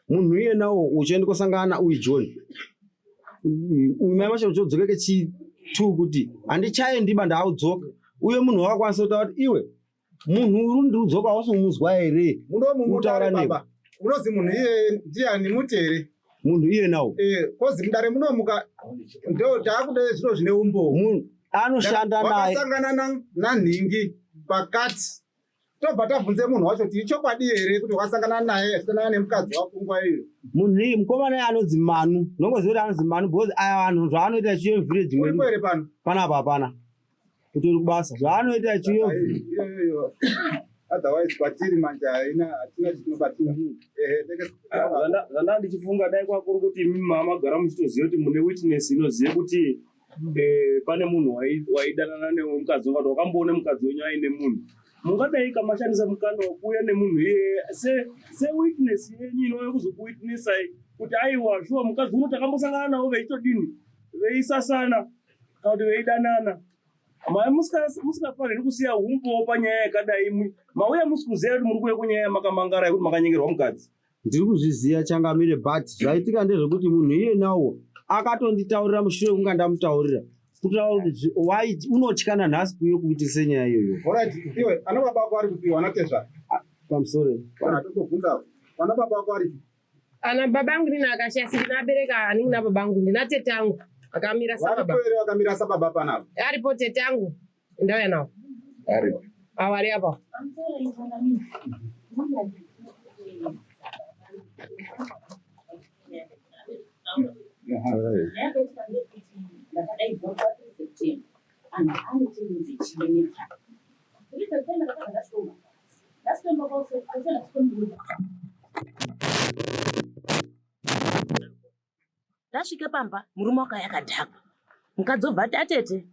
Munhu iye nawo uchiende kosangana uyu John, uyu Mai Motion uchodzoka kechi two kuti handichaendiba, ndaudzoka. Uye munhu wakakwanisa kutaura kuti iwe munhu uri ndudzoka hausi kumuzwa here? Munomumutaura baba, unozi munhu iye ndiani, muti here? Munhu iye nawo Kozi mudare munomuka ndo taakuda zviro zvine umbowo. Munhu anoshanda naye wakasangana nanhingi pakati, tobva tabvunze munhu wacho kuti ichokwadi here kuti wakasangana naye achidanana nemukadzi wako nguva iyo? Munhu iye mukomana iye anonzi Manu, ndongoziva kuti anonzi Manu because aya vanhu zvaanoita chiyo village mwedu. Uripo here pano? Panapa hapana, kutori kubasa. Zvaanoita chiyo Iyoyo otherwise kwatiri manje haina, hatina chinobatika. Ehe. Zvanda ndichifunga, dai kwakuri kuti imi mamagara muchitoziva kuti mune witness inoziva kuti pane munhu waidanana nemukadzi, wakati wakamboona mukadzi wenyu aine munhu, mungadai kamashandisa mukana wekuuya nemunhu iyeye sewitness yenyu inouya kuzokuwitnessai kuti aiwa, shuwa mukadzi uno takambosangana navo veitodini, veisasana kana kuti veidanana. Mai musingafaniri kusiya umbowo panyaya yakadai. Imwi mauya musi kuziva kuti muri kuuya kunyaya yamakamangara yekuti makanyengerwa mukadzi. Ndiri kuzviziva changamire, but zvaitika ndezvekuti munhu iye nawo akatonditaurira mushure kunga ndamutaurira kutaura kuti why unotya nanhasi kuuye kuitise nyaya iyoyo. Alright, iwe ana baba ako ari kupiwa ana tezvara? Pamusoro. Tokubvunza, vana baba ako aripi? Ana baba angu ndina akashaya, si ndinabereka anin'ina baba angu, ndina tete angu akamira sababa. Varipo here vakamira sababa panapa? Aripo tete angu, ndauya nawo. Aripo. Avo ari apa. Yakaitika ndeyekuti ndakadaidzwa kuva 3 September, anhu anochinzi chimenesa 3 September, ndakabva ndasvika ndasvika ndasvika Ndasvike pamba, murume wakauya akadhakwa. Mukadzi obva ati, atete,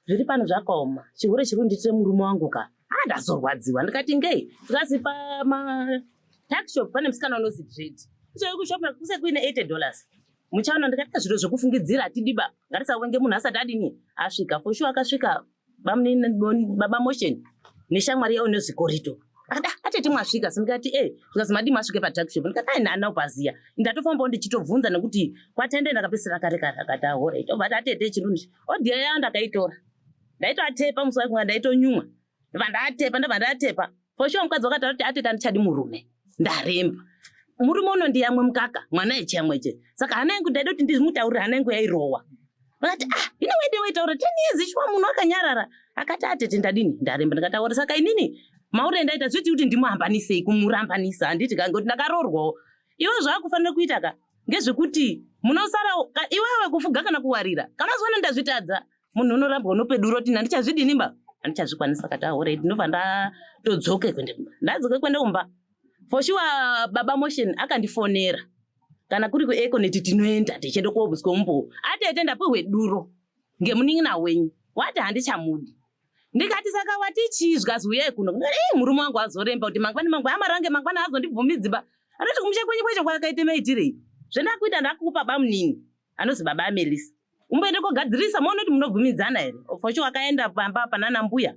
zviri pano zvakaoma, chihure chiri kundiitire murume wangu ka. Ah, ndazorwadziwa. Ndikati ngei? Ndikazi pama tuckshop pane musikana unozi Dread, ichoyo kushop kuse kuine $80 muchaona. Ndikati, "Ah, zviro zvekufungidzira hatidiba, ngatisawenge munhu asati adini asvika." For sure akasvika baba Motion neshamwari yavo nezvikorito. Akati, "Ah, atete mwasvika?" Si ndikati, e. Zvikazi, madi masvike patuckshop? Ndikati, ai nana upaziya, ndatofambawo ndichitobvunza nekuti kwatende ndakapedzisira kare kare. Akati, alright. Obva ati, atete, chinhu odhiya yavo ndakaitora, ndaitoatepa musi wacho, ndaitonyumwa, ndobva ndatepa, ndobva ndatepa. For sure mukadzi wakataura kuti, atete, handichadi murume, ndaremba murume unondiyamwe mukaka, mwana echiyamweche. Saka hana yangu, ndaida kuti ndimutaurire, hana yangu yairowa. Vakati, ah, ine wede waitaura 10 years shuwa munhu akanyarara. Akati, atete, ndadini, ndaremba. Ndikataura, saka inini maure ndaita zviti kuti ndimuhambanisei, kumurambanisa handiti ka, ngekuti ndakaroorwawo. Iwe zvaakufanira kuita ka ngezvekuti munosara iwewe kufuga kana kuwarira. Kana zuva ndazvitadza, munhu unorambwa, unopedura kuti handichazvidini ba, handichazvikwanisa. Kati, alright, ndobva ndatodzoke kuende kumba. Ndadzoke kuende kumba, for sure baba Motion akandifonera, kana kuri kuEconet tinoenda tichienda kobuswa umbowo. Atete, ndapihwe duro ngemunin'ina wenyu, wati handichamudi. Ndikati, saka wati chii? Zvikazi, uyai kuno. Ndikati, ei, murume wangu azoremba kuti mangwani mangwani amarange mangwana azondibvumidzi ba. Anoti kumusha kwenyu kwacho kwakaite maitirei? Zvendakuita ndakupa bamunini anozi baba aMelisa. Umboende kogadzirisa muone kuti munobvumidzana here. For sure akaenda pamba panana mbuya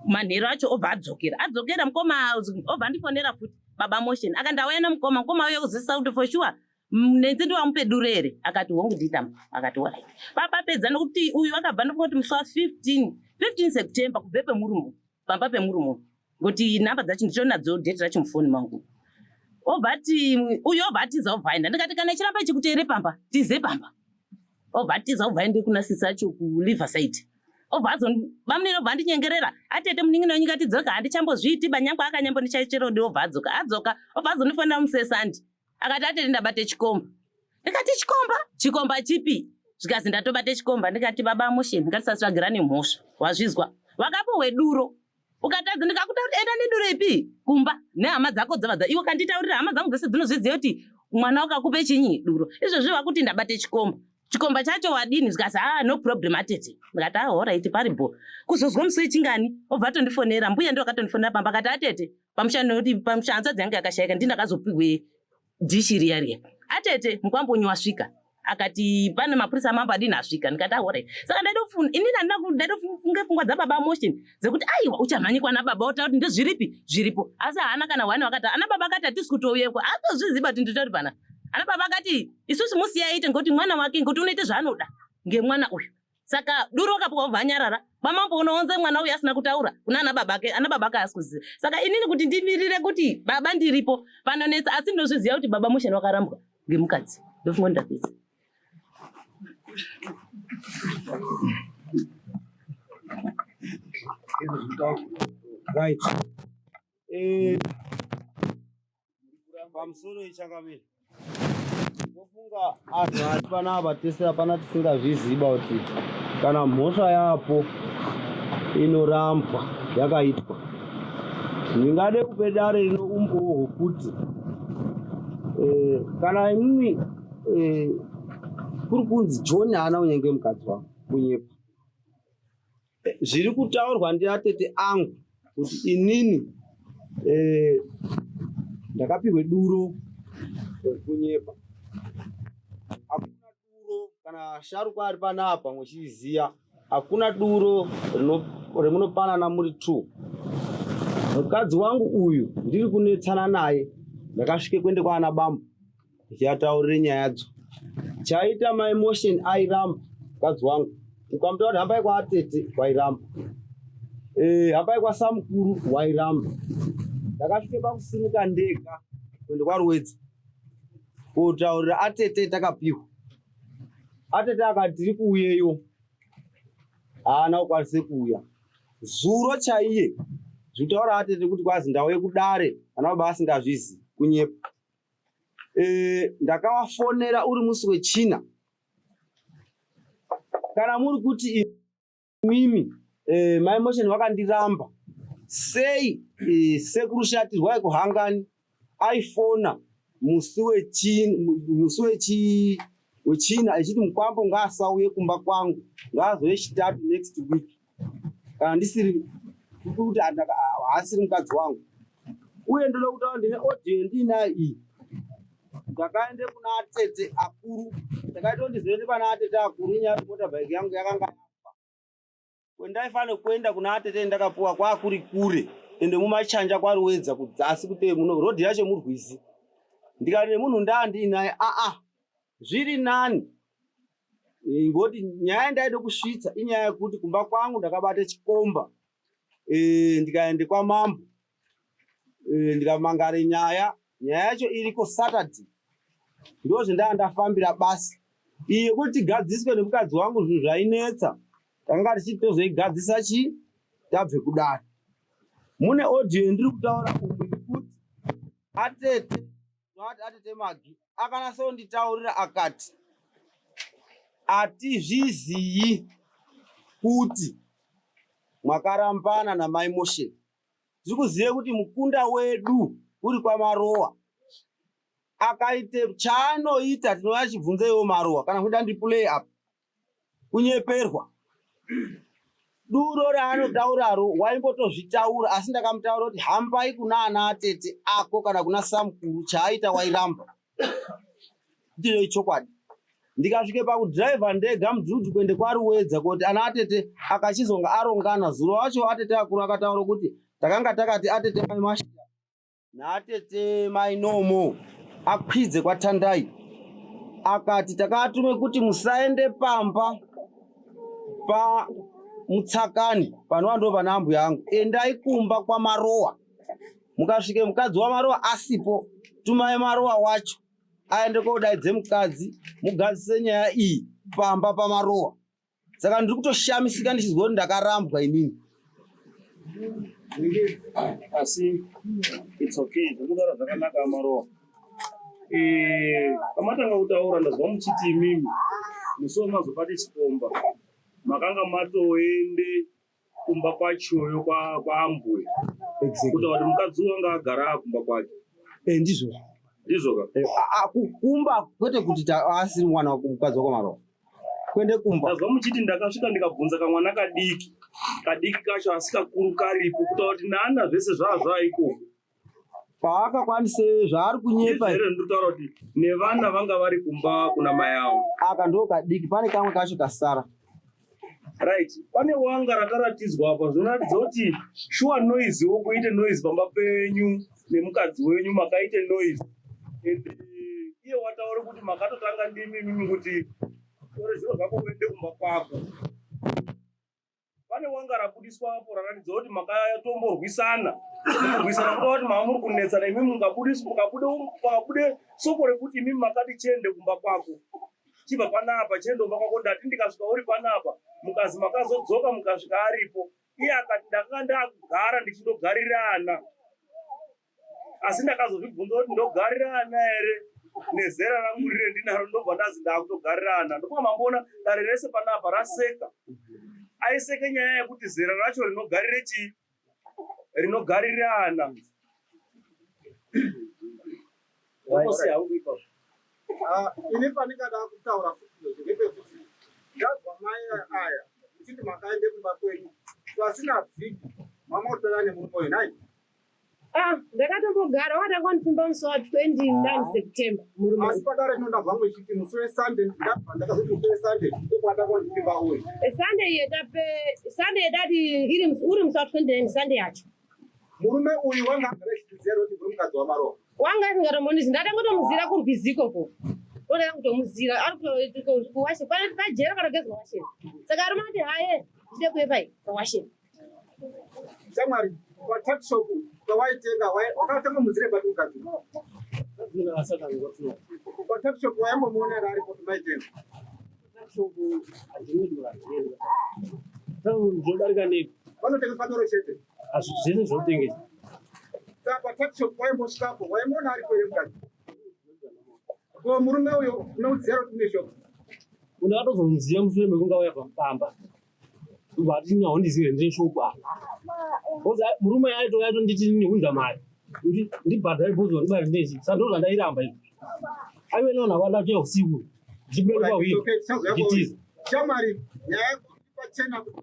manheru acho obva adzokera. Adzokera mukoma obva andifonera futi baba Motion. Akati ndauya nemukoma, mukoma auya kuzwisisa kuti for sure Nenzi ndiwamupe dure here? Akati hongu ndiitama. Akati alright. Papapedza nokuti uyu akabva ndofunga kuti musi wa 15 15 September kubve pemurume pamba pemurume ngokuti nhamba dzacho nditori nadzo date racho mufoni mangu. Obva ati uyu obva atiza obva aenda. Ndikati kana ichiramba ichikuteere pamba tize pamba. Obva atiza obva aende kuna sisi acho kuLiverside. Obva azo bamunini obva andinyengerera atete munin'ina wenyu ngatidzoka handichambozviiti banyangwe akanyambondichaicherodi obva adzoka adzoka obva azondifonera musesandi akati atete ndabate chikomba. Ndikati chikomba? Chikomba chipi? Zvikazi ndatobate chikomba. Ndikati baba Motion ngatisasvagira nemhosva. Wazvizwa? Wakapuhwe duro. Ukatadza ndikakutaurira enda neduro ipi? Kumba nehama dzako dzava dza iwe kanditaurira hama dzangu dzese dzinozviziva kuti mwana wakakupe chinyi duro. Izvozvi wakuti ndabate chikomba. Chikomba chacho wadini? Zvikazi ah no problem atete. Ndikati ah alright paripo. Kuzozwa musi wechingani obva atondifonera mbuya ndiwo akatondifonera pamba akati atete pamusha nekuti pamusha hanzvadzi yangu yakashaika ndi ndakazopihwe dhishi riya riya. Atete mukwambo wasvika akati pane mapurisa mambo adini asvika. Ndikati ahore. Saka ndaida kufunga inini handina ndaida kufunga pfungwa dzababa Motion dzekuti aiwa uchamhanyikwa nababa wotaura kuti ndezviripi zviripo. Asi haana kana hwani wakati ana baba akati hatisi kutouyeko. Atozviziva kuti nditori pana. Ana baba akati isusu musiyaite ngekuti mwana wake ngekuti unoita zvaanoda ngemwana uyu. Saka duro wakapuwa ubva anyarara. Kwamambo unoonze mwana uyu asina kutaura kuna ana baba ake, ana baba ake haasi kuziva. Saka inini kuti ndimirire kuti baba ndiripo panonetsa asi ndinozviziva kuti baba Motion wakarambwa ngemukadzi. Ndofunga ndapedza. Right. Pamusoro ichangamire. Ndofunga anhu ari panapa tese hapana tisingazviziva kuti kana mhosva yapo inorambwa yakaitwa. Ndingade kupe dare rino umbowo hwekuti kana imimi kuri kunzi John haana kunyenga mukadzi wangu kunyepa. Zviri kutaurwa ndiatete angu kuti inini ndakapihwe duro kunyepa. Hakuna duro kana asharukwa ari panapa muchiziya hakuna duro remunopanana muri 2. Mukadzi wangu uyu ndiri kunetsana naye ndakasvike kuende kwaana bambo ndichataurire nyayadzo. Chaita my motion airamba mukadzi wangu. Ukamuta kuti hambai kwaatete wairamba. Hambai kwasamukuru wairamba. Ndakasvike pakusimuka ndega kuenda kwaRuwedza kotaurira atete takapihwa. Atete akati tiri kuuyeyo. Haana kukwanise kuuya. Zuro chaiye zvitaura atete kuti kwazi ndauye kudare ana baba asingazvizi kunyepa. Ndakavafonera uri musi wechina. Kana muri kuti imimi my motion vakandiramba sei sekuru Shatirwai kuHangani aifona musi wechina echiti mukwambo ngaasauye kumba kwangu ngaazouye chitatu next week kana ndisiri kuti haasiri mukadzi wangu. Uye ndoda kutaura ndine audio yandinayo iyi. Ndakaende kuna atete akuru, ndakaita kuti ndizoende pana atete akuru inyaya yekuti motorbike yangu yakanga yafa. Kwendaifanira kuenda kuna atete ndakapuwa kwakuri kure ende mumachanja kwaRuwedza kudzasi kuti muno rodhi yacho murwizi. Ndikati nemunhu ndandiinaye aa zviri nani ngoti nyaya yandaida kusvitsa inyaya yekuti kumba kwangu ndakabata chikomba ndikaende kwamambo ndikamangare nyaya yacho iriko Saturday ndozvendaa ndafambira basi iyi yekuti tigadziswe nemukadzi wangu zvinhu zvainetsa tanga tichiti tozoigadzisa chi tabve kudare. Mune audio yandiri kutaura umu yekuti atete atete Magi akanasonditaurira akati atizviziyi kuti mwakarambana namai Motion. Tiri kuziva kuti mukunda wedu uri kwaMarowa akaite chaanoita tinouya chibvunzeiwo Marowa kana kuda ndiplay up kunyeperwa duro raanotauraro waimbotozvitaura asi ndakamutaura kuti hambai kuna ana atete ako kana kuna samukuru chaaita wairamba. Ndiyo ichokwadi. Ndikasvike pakudhiraivha ndega mudhudhu kuende kwaRuwedza kuti ana atete akachizonga arongana zuro wacho atete akuru akataura kuti takanga takati atete mai Masha naatete mai Nomo akwidze kwaTandai akati takatume kuti musaende pamba pa Mutsakani panova ndo pana ambuya angu endai kumba kwaMarowa mukasvike mukadzi waMarowa asipo tumai Marowa wacho aende kodaidze mukadzi mugadzise nyaya iyi pamba pamarowa saka ndiri kutoshamisika ndichizwa kuti ndakarambwa inini asi it's okay zvekutaura zvakanaka amarowa eh, pamatanga kutaura ndazwa muchiti imimi musi wamazobate chikomba makanga matoende kumba kwachoyo kwaambuya exactly. kutaura kuti mukadzi uyu anga agara akumba kwake eh, ndizvo ndizvo ka eh, kumba kwete kuti asiri mwana mukadzi wakwamarowa kwende kumba ndazwa muchiti ndakasvika ndikabvunza kamwana kadiki kadiki kacho asi kakuru karipo kutaura kuti naana zvese zvaa zvaaikoko paakakwanise zvaari kunyepa here ndinotaura kuti nevana vanga vari kumba kuna mai avo aka ndo kadiki pane kamwe kacho kasara right pane wanga rakaratidzwa apa zvinoratidza kuti shuwa noise wokuite noise pamba penyu nemukadzi wenyu makaite noise and iye wataura kuti makatotanga ndimi imimi kuti tore zviro zvako uende kumba kwako Pane wanga rabudiswa apo raratidza kuti makatomborwisana. Kurwisana kuda kuti mava muri kunetsana imi mungabudiswa mukabude pakabude soko rekuti imi makati chiende kumba kwako. Chibva panapa chiende kumba kwako ndati ndikasvika uri panapa mukazi makazodzoka mukasvika aripo. Iye akati ndakanga ndakugara ndichindogarirana. Asi ndakazozvibvunza kuti ndogarirana here nezera rangu rire ndinaro ndobva ndazi ndakutogarirana ndofunga mamboona dare rese panapa raseka aiseke nyaya yekuti zera racho rinogarire chii rinogarirana ndongosiya hangu ipapo Ah, ini pandingada kutaura futi ndepekuti ndazwa mai aya uchiti makaende kumba kwenyu pasina vhiki mamautara nemurume uyu nhai Ah, ndakatombogara wakatanga kundipfimba musi wa 29 September murume. Asi padare rino ndabva mwechiti musi weSunday ndabva ndakazoti musi weSunday ndokwatanga kundipfimba uyu. Eh, Sunday yetape Sunday yetati iri uri musi wa 29 Sunday yacho. Murume uyu wanga agara achitiziva kuti muri mukadzi waMarowa. Wanga asingatomonizi ndatanga kutomuzira kurwizi ikoko. Ndotanga kutomuzira ari kuwashe pajera panogezwa washe. Saka arume ati haye ndide kuye pai pawashe. Shamwari, patuckshop pawaitenga wakatenga mudzire papi mukadzi? Patuckshop wayambomuona here aripo maitenga? Zvinodarika nei? Vanotengeswa doro chete. Asi zvese zvinotengesa. Saka patuckshop waimbosvikapo waimuona aripo here mukadzi? Ko murume uyo unomuziva kuti une shop? Ndakatozomuziva mushure mekunge auya pamba. Vati haundizive ndine shop apa. Because murume aitouya atonditi ndihunza mari kuti ndibhadhare bhozi wandibari ndezi. Saka ndozva ndairamba izvo. Aive nevanhu avada kuchera usiku. Ndichibuda pahwiri. Ndichitiza. Shamwari, nyaya yako iri pachena kuti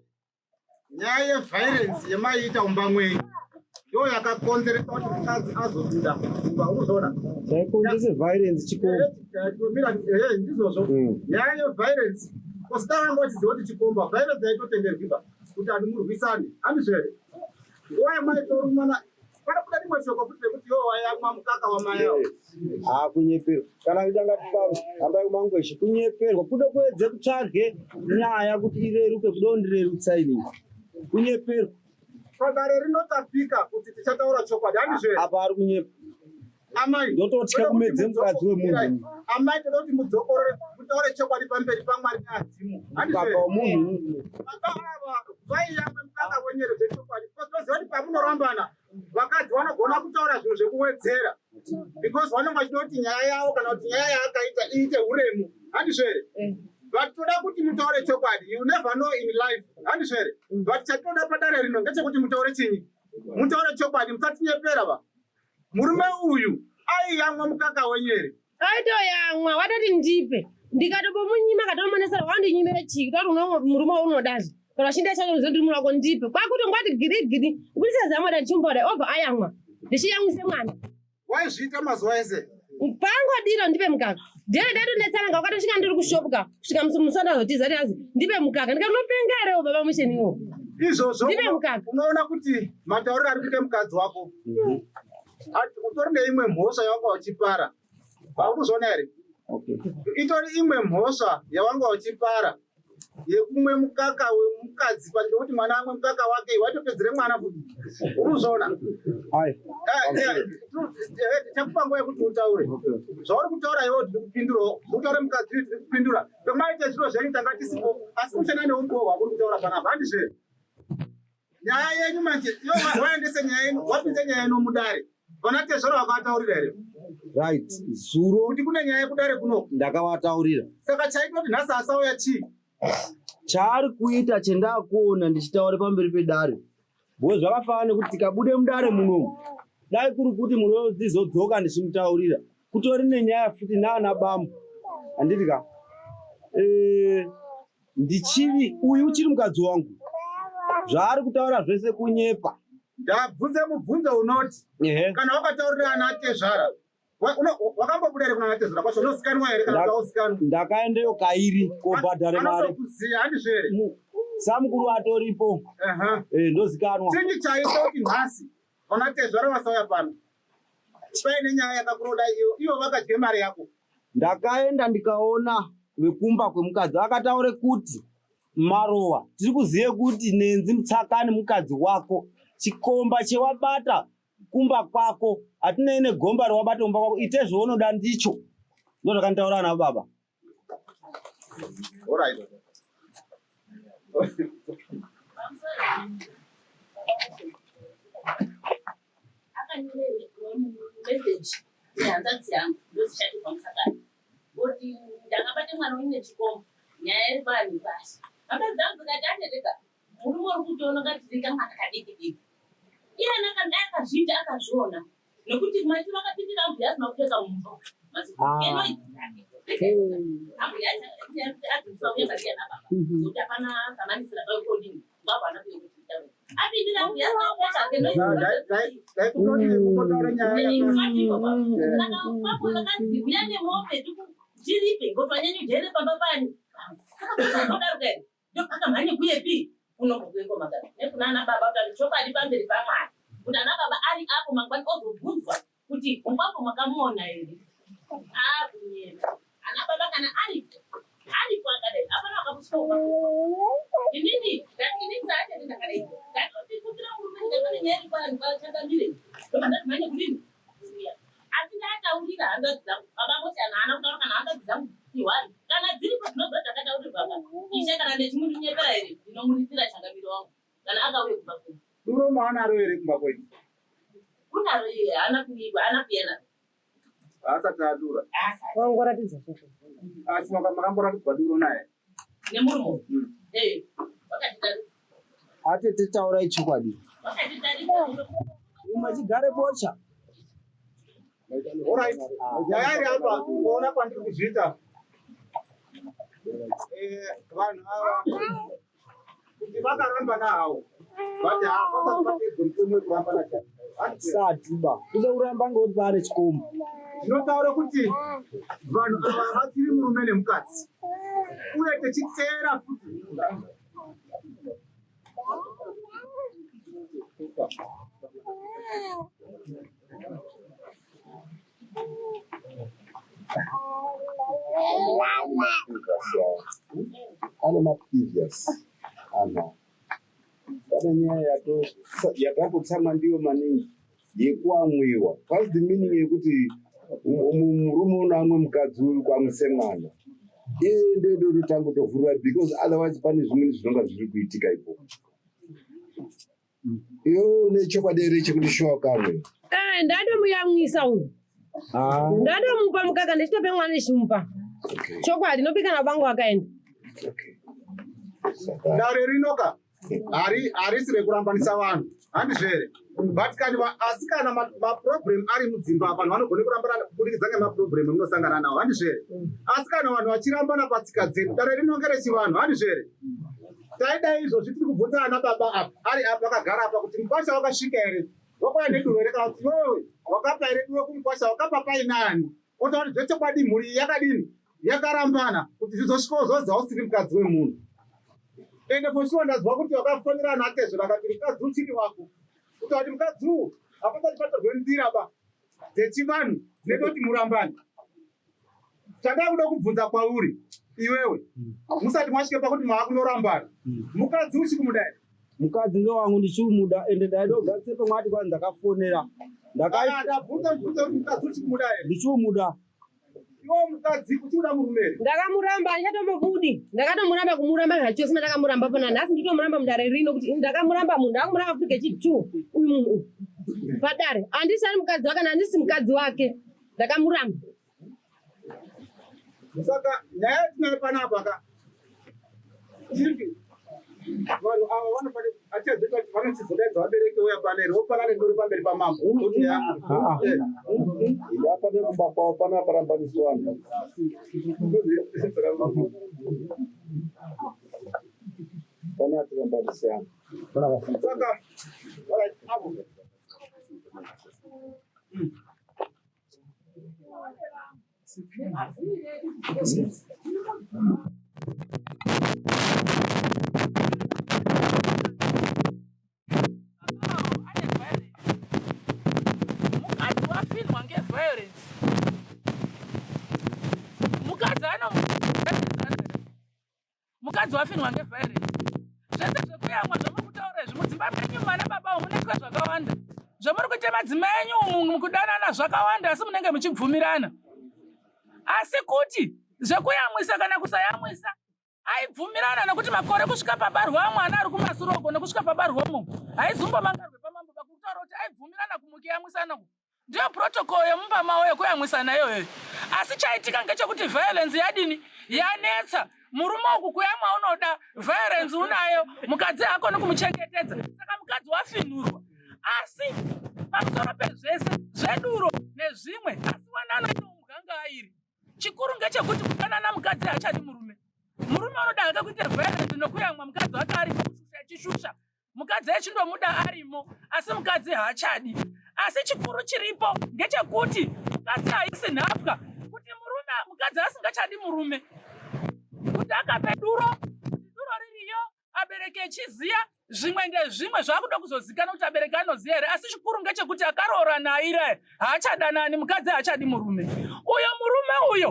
nyaya yeviolence yemaiita mumba mwenyu ndo yakakonzeresa kuti mukadzi azobuda mumba unozoona Chaikonzeresa violence chikomba. Mira, eh, ndizvozvo nyaya yeviolence kosi dai vanga vachiziva kuti chikomba violence yaitotenderwiba kuti anhu murwisane handizvo here nguva yamaitorumana panobuda rimwe shoko futi rekuti iwo wayamwa mukaka wamai avo Ah, kunyeperwa kana kuita ngatifambe hambai kumangweshe kunyeperwa kuda kuedze kutsvage nyaya kuti ireruke kuda kundirerutsa inini kunyeperwa Padare rinotapika kuti tichataura chokwadi handizvo here? Apa ari kunyepa. Amai, ndototya kumedze mukadzi wemunhu. Amai, toda kuti mudzokorore mutaure chokwadi pamberi paMwari neadzimu. Handizvo here? Wemunhu. Baba ava vaiyamwe mukaka wenyere zvechokwadi. Toziva kuti pamunorambana vakadzi vanogona kutaura zvinhu zvekuwedzera because vanenge vachida kuti nyaya yavo kana kuti nyaya yaakaita iite uremu handizvo here eh. but toda kuti mutaure chokwadi you never know in life handizvo here mm. but chatinoda padare rino ngechekuti mutaure chinyi mutaure chokwadi musatinyepera va murume uyu aiyamwa mukaka wenyu here Aitoyamwa watoti ndipe ndikatobomunyima katomuonesera wandinyimira chii kutaura uno murume waunodazve kana uchinda chacho unoziva ndiri murume wako ndipe kwakutongwati gidi gidi kubudisa zamo da ndichimupa kudai obva ayamwa ndichiyamwise mwana waizviita mazuva ese Pangodiro ndipe mukaka. Dhere ndatonetsana nga wakatosvika ndiri kushop ka. Kusvika musi musanda zotiza ati azi ndipe mukaka. Ndikati unopenga here baba musheni iwo. Izvozvo Ndipe mukaka. Unoona kuti matauriro ari kuita mukadzi wako. Ati utori neimwe mhosva yawanga uchipara. Haukuzviona here? Okay. Itori imwe mhosva yawanga uchipara yekumwe mukaka wemukadzi panze kuti mwana amwe mukaka wake waitopedzere mwana futi. Urikuzviona? Ai. Tichakupa nguva yekuti utaure. Zvauri kutaura iwewe tiri kupindurawo. Utaure mukadzi uyu tiri kupindura. Pemaita zviro zvenyu tanga tisipo asi kushanda neumbowo hwakuri kutaura panapa handizve? Nyaya yenyu manje iwe waendese nyaya yenyu wapinze nyaya yenyu mudare. Vana tezvara vakataurira here? Right. Zuro kuti kune nyaya yekudare kuno. Ndakavataurira. Saka chaita kuti nhasi asauya chii? Chaari kuita chendakuona ndichitaura pamberi pedare. Because zvakafanana nekuti tikabude mudare munomu dai kuri kuti munozodzoka ndichimutaurira kutori nenyaya futi naana bambo handiti ka eh, ndichiri uyu uchiri mukadzi wangu zvaari kutaura zvese kunyepa. Ndabvunze mubvunzo unoti kana wakataurira ana tezvara wakambobuda here kuna ana tezvara kwacho unozikanwa here kana kuti hauzikanwi? Ndakaendeyo kairi kobhadhare mari. Anotokuziya handizvo here? Samukuru atoripo. Eh, ndozikanwa. Chinyi chaita kuti nhasi vana tezvara vasauya pano paine nyaya yakakuroda iyo ivo vakadye mari yako? Ndakaenda ndikaona vekumba kwemukadzi akataure kuti Marowa tiri kuzive kuti Nenzi Mutsakani mukadzi wako chikomba chewabata kumba kwako hatinei negomba rewabata kumba kwako ite zvaunoda ndicho ndozvakanditaura ana baba. Alright. Akanyorerwa message nehanzvadzi yangu ndozishandirwa musakana kuti ndakabata mwana wenyu nechikomba nyaya iri paani pashi hanzvadzi dzangu dzikati ateteka murume uri kutoona katiri kamwana kadiki diki iyena akadai akazviita akazviona nekuti maitiro akapindira ambuya asina kupfeka mumba ambuya adzimusauya mariya nababa nokuti hapana samanisira pakodini ngwavana apindira ambuya asina kupfeka uya nemombe tiripe ngoti wanyanyojere pamba pani saka ndopakamhanye kuyepi unobva kuengomagara nekuna ana baba kuti chokwadi pamberi pamwari kuti ana baba ari apo mangwani ozobvunzwa kuti ungwambo makamuona here akunyema ana baba kana aripo aripo akadai apana wakamusvika inini inini saachati ndakadai ndatoti kumbira murume ndikatone nyaya iri kwani kwachangamire ndobva ndatimhanye kudini kuuya asi ndataurira hanzvadzi dzangu baba moshana haana kutaura kana hanzvadzi dzangu ihwari kana dziripo dzinobva dzakataurirwa pa ishe kana ndechimundinyepera here ndinomuritira changamire wangu kana akauye kumba kwedu. Duro maanaro here kumba kwenyu? Kunaro iye haana kuiba haana kuuya naro. Haasati adura. Wangoratidza. Asi makamboratidzwa duro naye? Nemurume. Eh, wakatitarisa. Atete taurai chokwadi. Wakatitarisa. Umwe chigare bocha. Alright. Nyaya iri apa kuona kwandiri kuzviita. Vanhu ava kuti vakarambana havo but hapasati papedza mutemo wekurambana chaiwo. Sati ba. Kuda kuramba ngekuti paane chikomba. Zvinotaura kuti vanhu ava vachiri murume nemukadzi uye tichiteera futi Ane maprevious anhu pane nyaya yatakutsamwa ndiyo maningi yekuamwiwa. What's the meaning yekuti murume unoamwe mukadzi uri kuamwise mwana? Iye ndodo totanga kutovhurira because otherwise pane zvimweni zvinonga zviri kuitika ipopo. Iwe une chokwadi here chekuti shuwa kamwe? Eh, ndatomuyamwisa uyu. Ndatomupa mukaka ndichitope mwana ndichimupa. Chokwadi ndobika nabangu akaenda. Dare rinoka harisi rekurambanisa vanhu handizvo here? But kana asi kana maproblem ari mudzimba vanhu vanogone kurambana kubudikidza ngemaproblem emunosangana nawo handizvo here? Asi kana vanhu vachirambana patsika dzedu dare rinonge rechivanhu handizvo here? Taidai izvozvi tiri kubvunza ana baba apa ari apa akagara apa kuti mukwasha wakasvika here wakauya neduro here kana kuti iwewe wakapa here duro kumukwasha wakapa painani? Otaura kuti zvechokwadi mhuri iyi yakadini yakarambana kuti zvizosvikawo zvozi hausiri mukadzi wemunhu. Ende for sure ndazwa kuti wakafonera natezvera akati mukadzi uchiri wako. Kutaura kuti mukadzi uwu hapasati patorwe nzira ba dzechivanhu dzinoita kuti murambane. Chandava kuda kubvunza kwauri iwewe musati mwasvike pakuti maakunorambana mukadzi uchi kumuda here? Mukadzi ndewangu ndichimuda ende ndaida kugadzise pamwe ati kwanzi ndakafonera ndakabvunza mubvunzo kuti mukadzi uchi kumuda here? Ndichimuda. Iwe mukadzi uchiuda murume here? Ndakamuramba handichatomubudi ndakatomuramba kumuramba zvachose mandakamuramba pana nhasi nditomuramba mudare rino kuti ndakamuramba munhu ndakamuramba futi kechi2 uyu munhu uyu padare handisi ani mukadzi wake handisi mukadzi wake ndakamuramba. Saka nyaya yatinayo panapa ka chief vanhu ava vanofanira achazoita kuti vanochizodaidza vabereki uya pano here vopanana ndori pamberi pamambo kuti ya Apa nekumba kwavo panapa rambaniswana. Pana tirambanisana. Saka alright, avo Mukadzi wafinhwa ngeviolence. Mukadzi ano mukadzi wafinhwa ngeviolence. Zvese zvekuyamwa zvamuri kutaura izvi mudzimba menyu mana baba umu munoitwa zvakawanda. Zvamuri kuita madzimai enyu umu mukudanana zvakawanda asi munenge muchibvumirana. Asi kuti zvekuyamwisa kana kusayamwisa aibvumirana nekuti makore kusvika pabarwa mwana ari kumasure uko nekusvika pabarwa umu haizombomangarwe pamambo pakutaura kuti aibvumirana kumukuyamwisana uku ndiyo protocol yemumba mavo yekuyamwisana iyoyo asi chaitika ngechekuti violence yadini yanetsa murume uku kuyamwa unoda violence unayo mukadzi haakoni kumuchengetedza saka mukadzi wafinhurwa asi pamusoro pezvese zveduro nezvimwe asi wanano inombwa ngaairi Chikuru ngechekuti kudanana mukadzi haachadi murume. Murume unoda hake kuita violent nokuyamwa mukadzi wake arimo kushusha achishusha. Mukadzi achindomuda arimo asi mukadzi haachadi. Asi chikuru chiripo ngechekuti mukadzi haisi nhapwa kuti murume mukadzi asingachadi murume kuti akape duro kuti duro ririyo abereki echiziya zvimwe ndezvimwe zvakuda kuzozikana kuti abereki anoziya here asi chikuru ngechekuti akaroora naira haachadanani mukadzi haachadi murume uyo murume uyo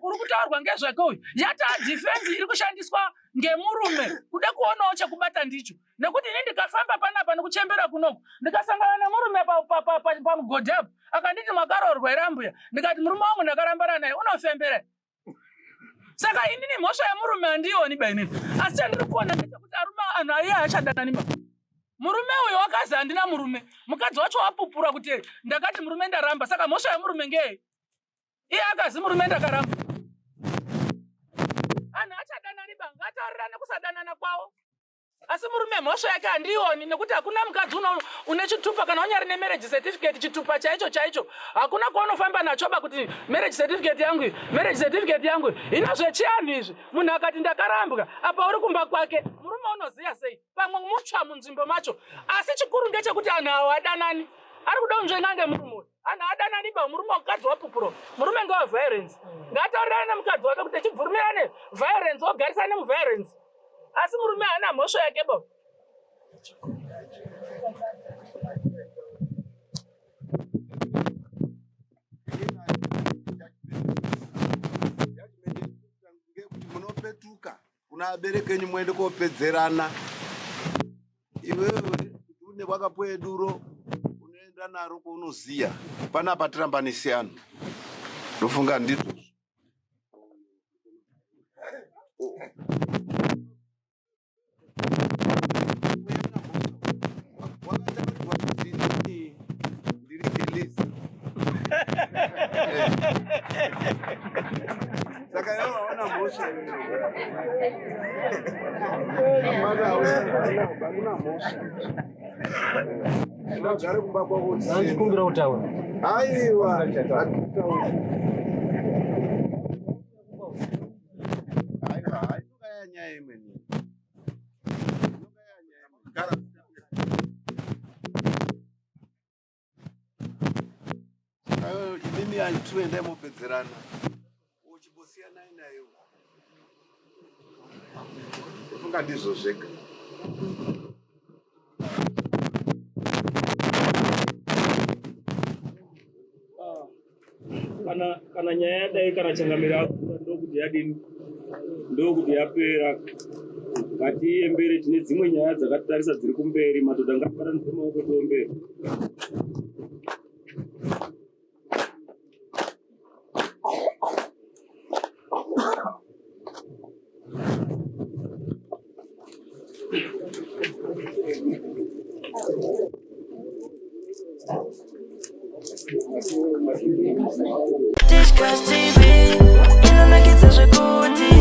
uri kutaurwa ngezvake uyu yataa defense iri kushandiswa ngemurume kuda kuonawo chekubata ndicho nekuti ini ndikafamba panapa nekuchembera kunoku ndikasangana nemurume pamugodhi apo akanditi makaroorwa here ambuya ndikati murume wangu ndakarambana naye unofembera saka inini mhosva yemurume handiioni ba inini asi chandiri kuona ndechekuti arume anhu aiye achadanani ba murume uyo wakazi handina murume mukadzi wacho wapupura kuti ndakati murume ndaramba saka mhosva yemurume ngei iye akazi murume ndakaramba anhu achadanani ba ngataurirane kusadanana kwavo Asi murume mhosva yake handiioni nekuti hakuna mukadzi une chitupa kana unyari nemarriage certificate chitupa chaicho chaicho hakuna kwaunofamba nacho ba kuti marriage certificate yangu iyi marriage certificate yangu hino zvechianhu izvi munhu akati ndakarambwa apa uri kumba kwake murume unoziva sei pamwe mutsva munzvimbo macho asi chikuru ngechekuti anhu awo adanani ari kuda kunzvenga ngemurume uyu anhu adanani ba murume mukadzi wapupuro murume ngewa violence ngaataurirane nemukadzi wake kuti echibvumirane violence ogarisane muviolence asi murume haana mhosva yake bo munopetuka kuna abereki enyu muende kopedzerana iwewe kuti une wakapuwe duro unoenda naro kwaunoziya panapa tirambanisi anhu ndofunga ndizvozvo Saka iwe waona mhosva hakuna mhosva. Ugare kumba kwako. Ndikumbira kutaura. Aiwa. Aiwa, inokaya nyaya imweni. Inokaya nyaya imweni. Gara. Imimi andituendai mopedzerana. Uchimbosiyanai nayo. Funga ndizvo zvega. Kana kana nyaya yadai kana changamire akura ndokuti yadini ndokuti yapera ngatiiembere tine dzimwe nyaya dzakatitarisa dziri kumberi madhodha ngatibatanidze maoko tiombere. Tichkach TV inonakidza zvekuti.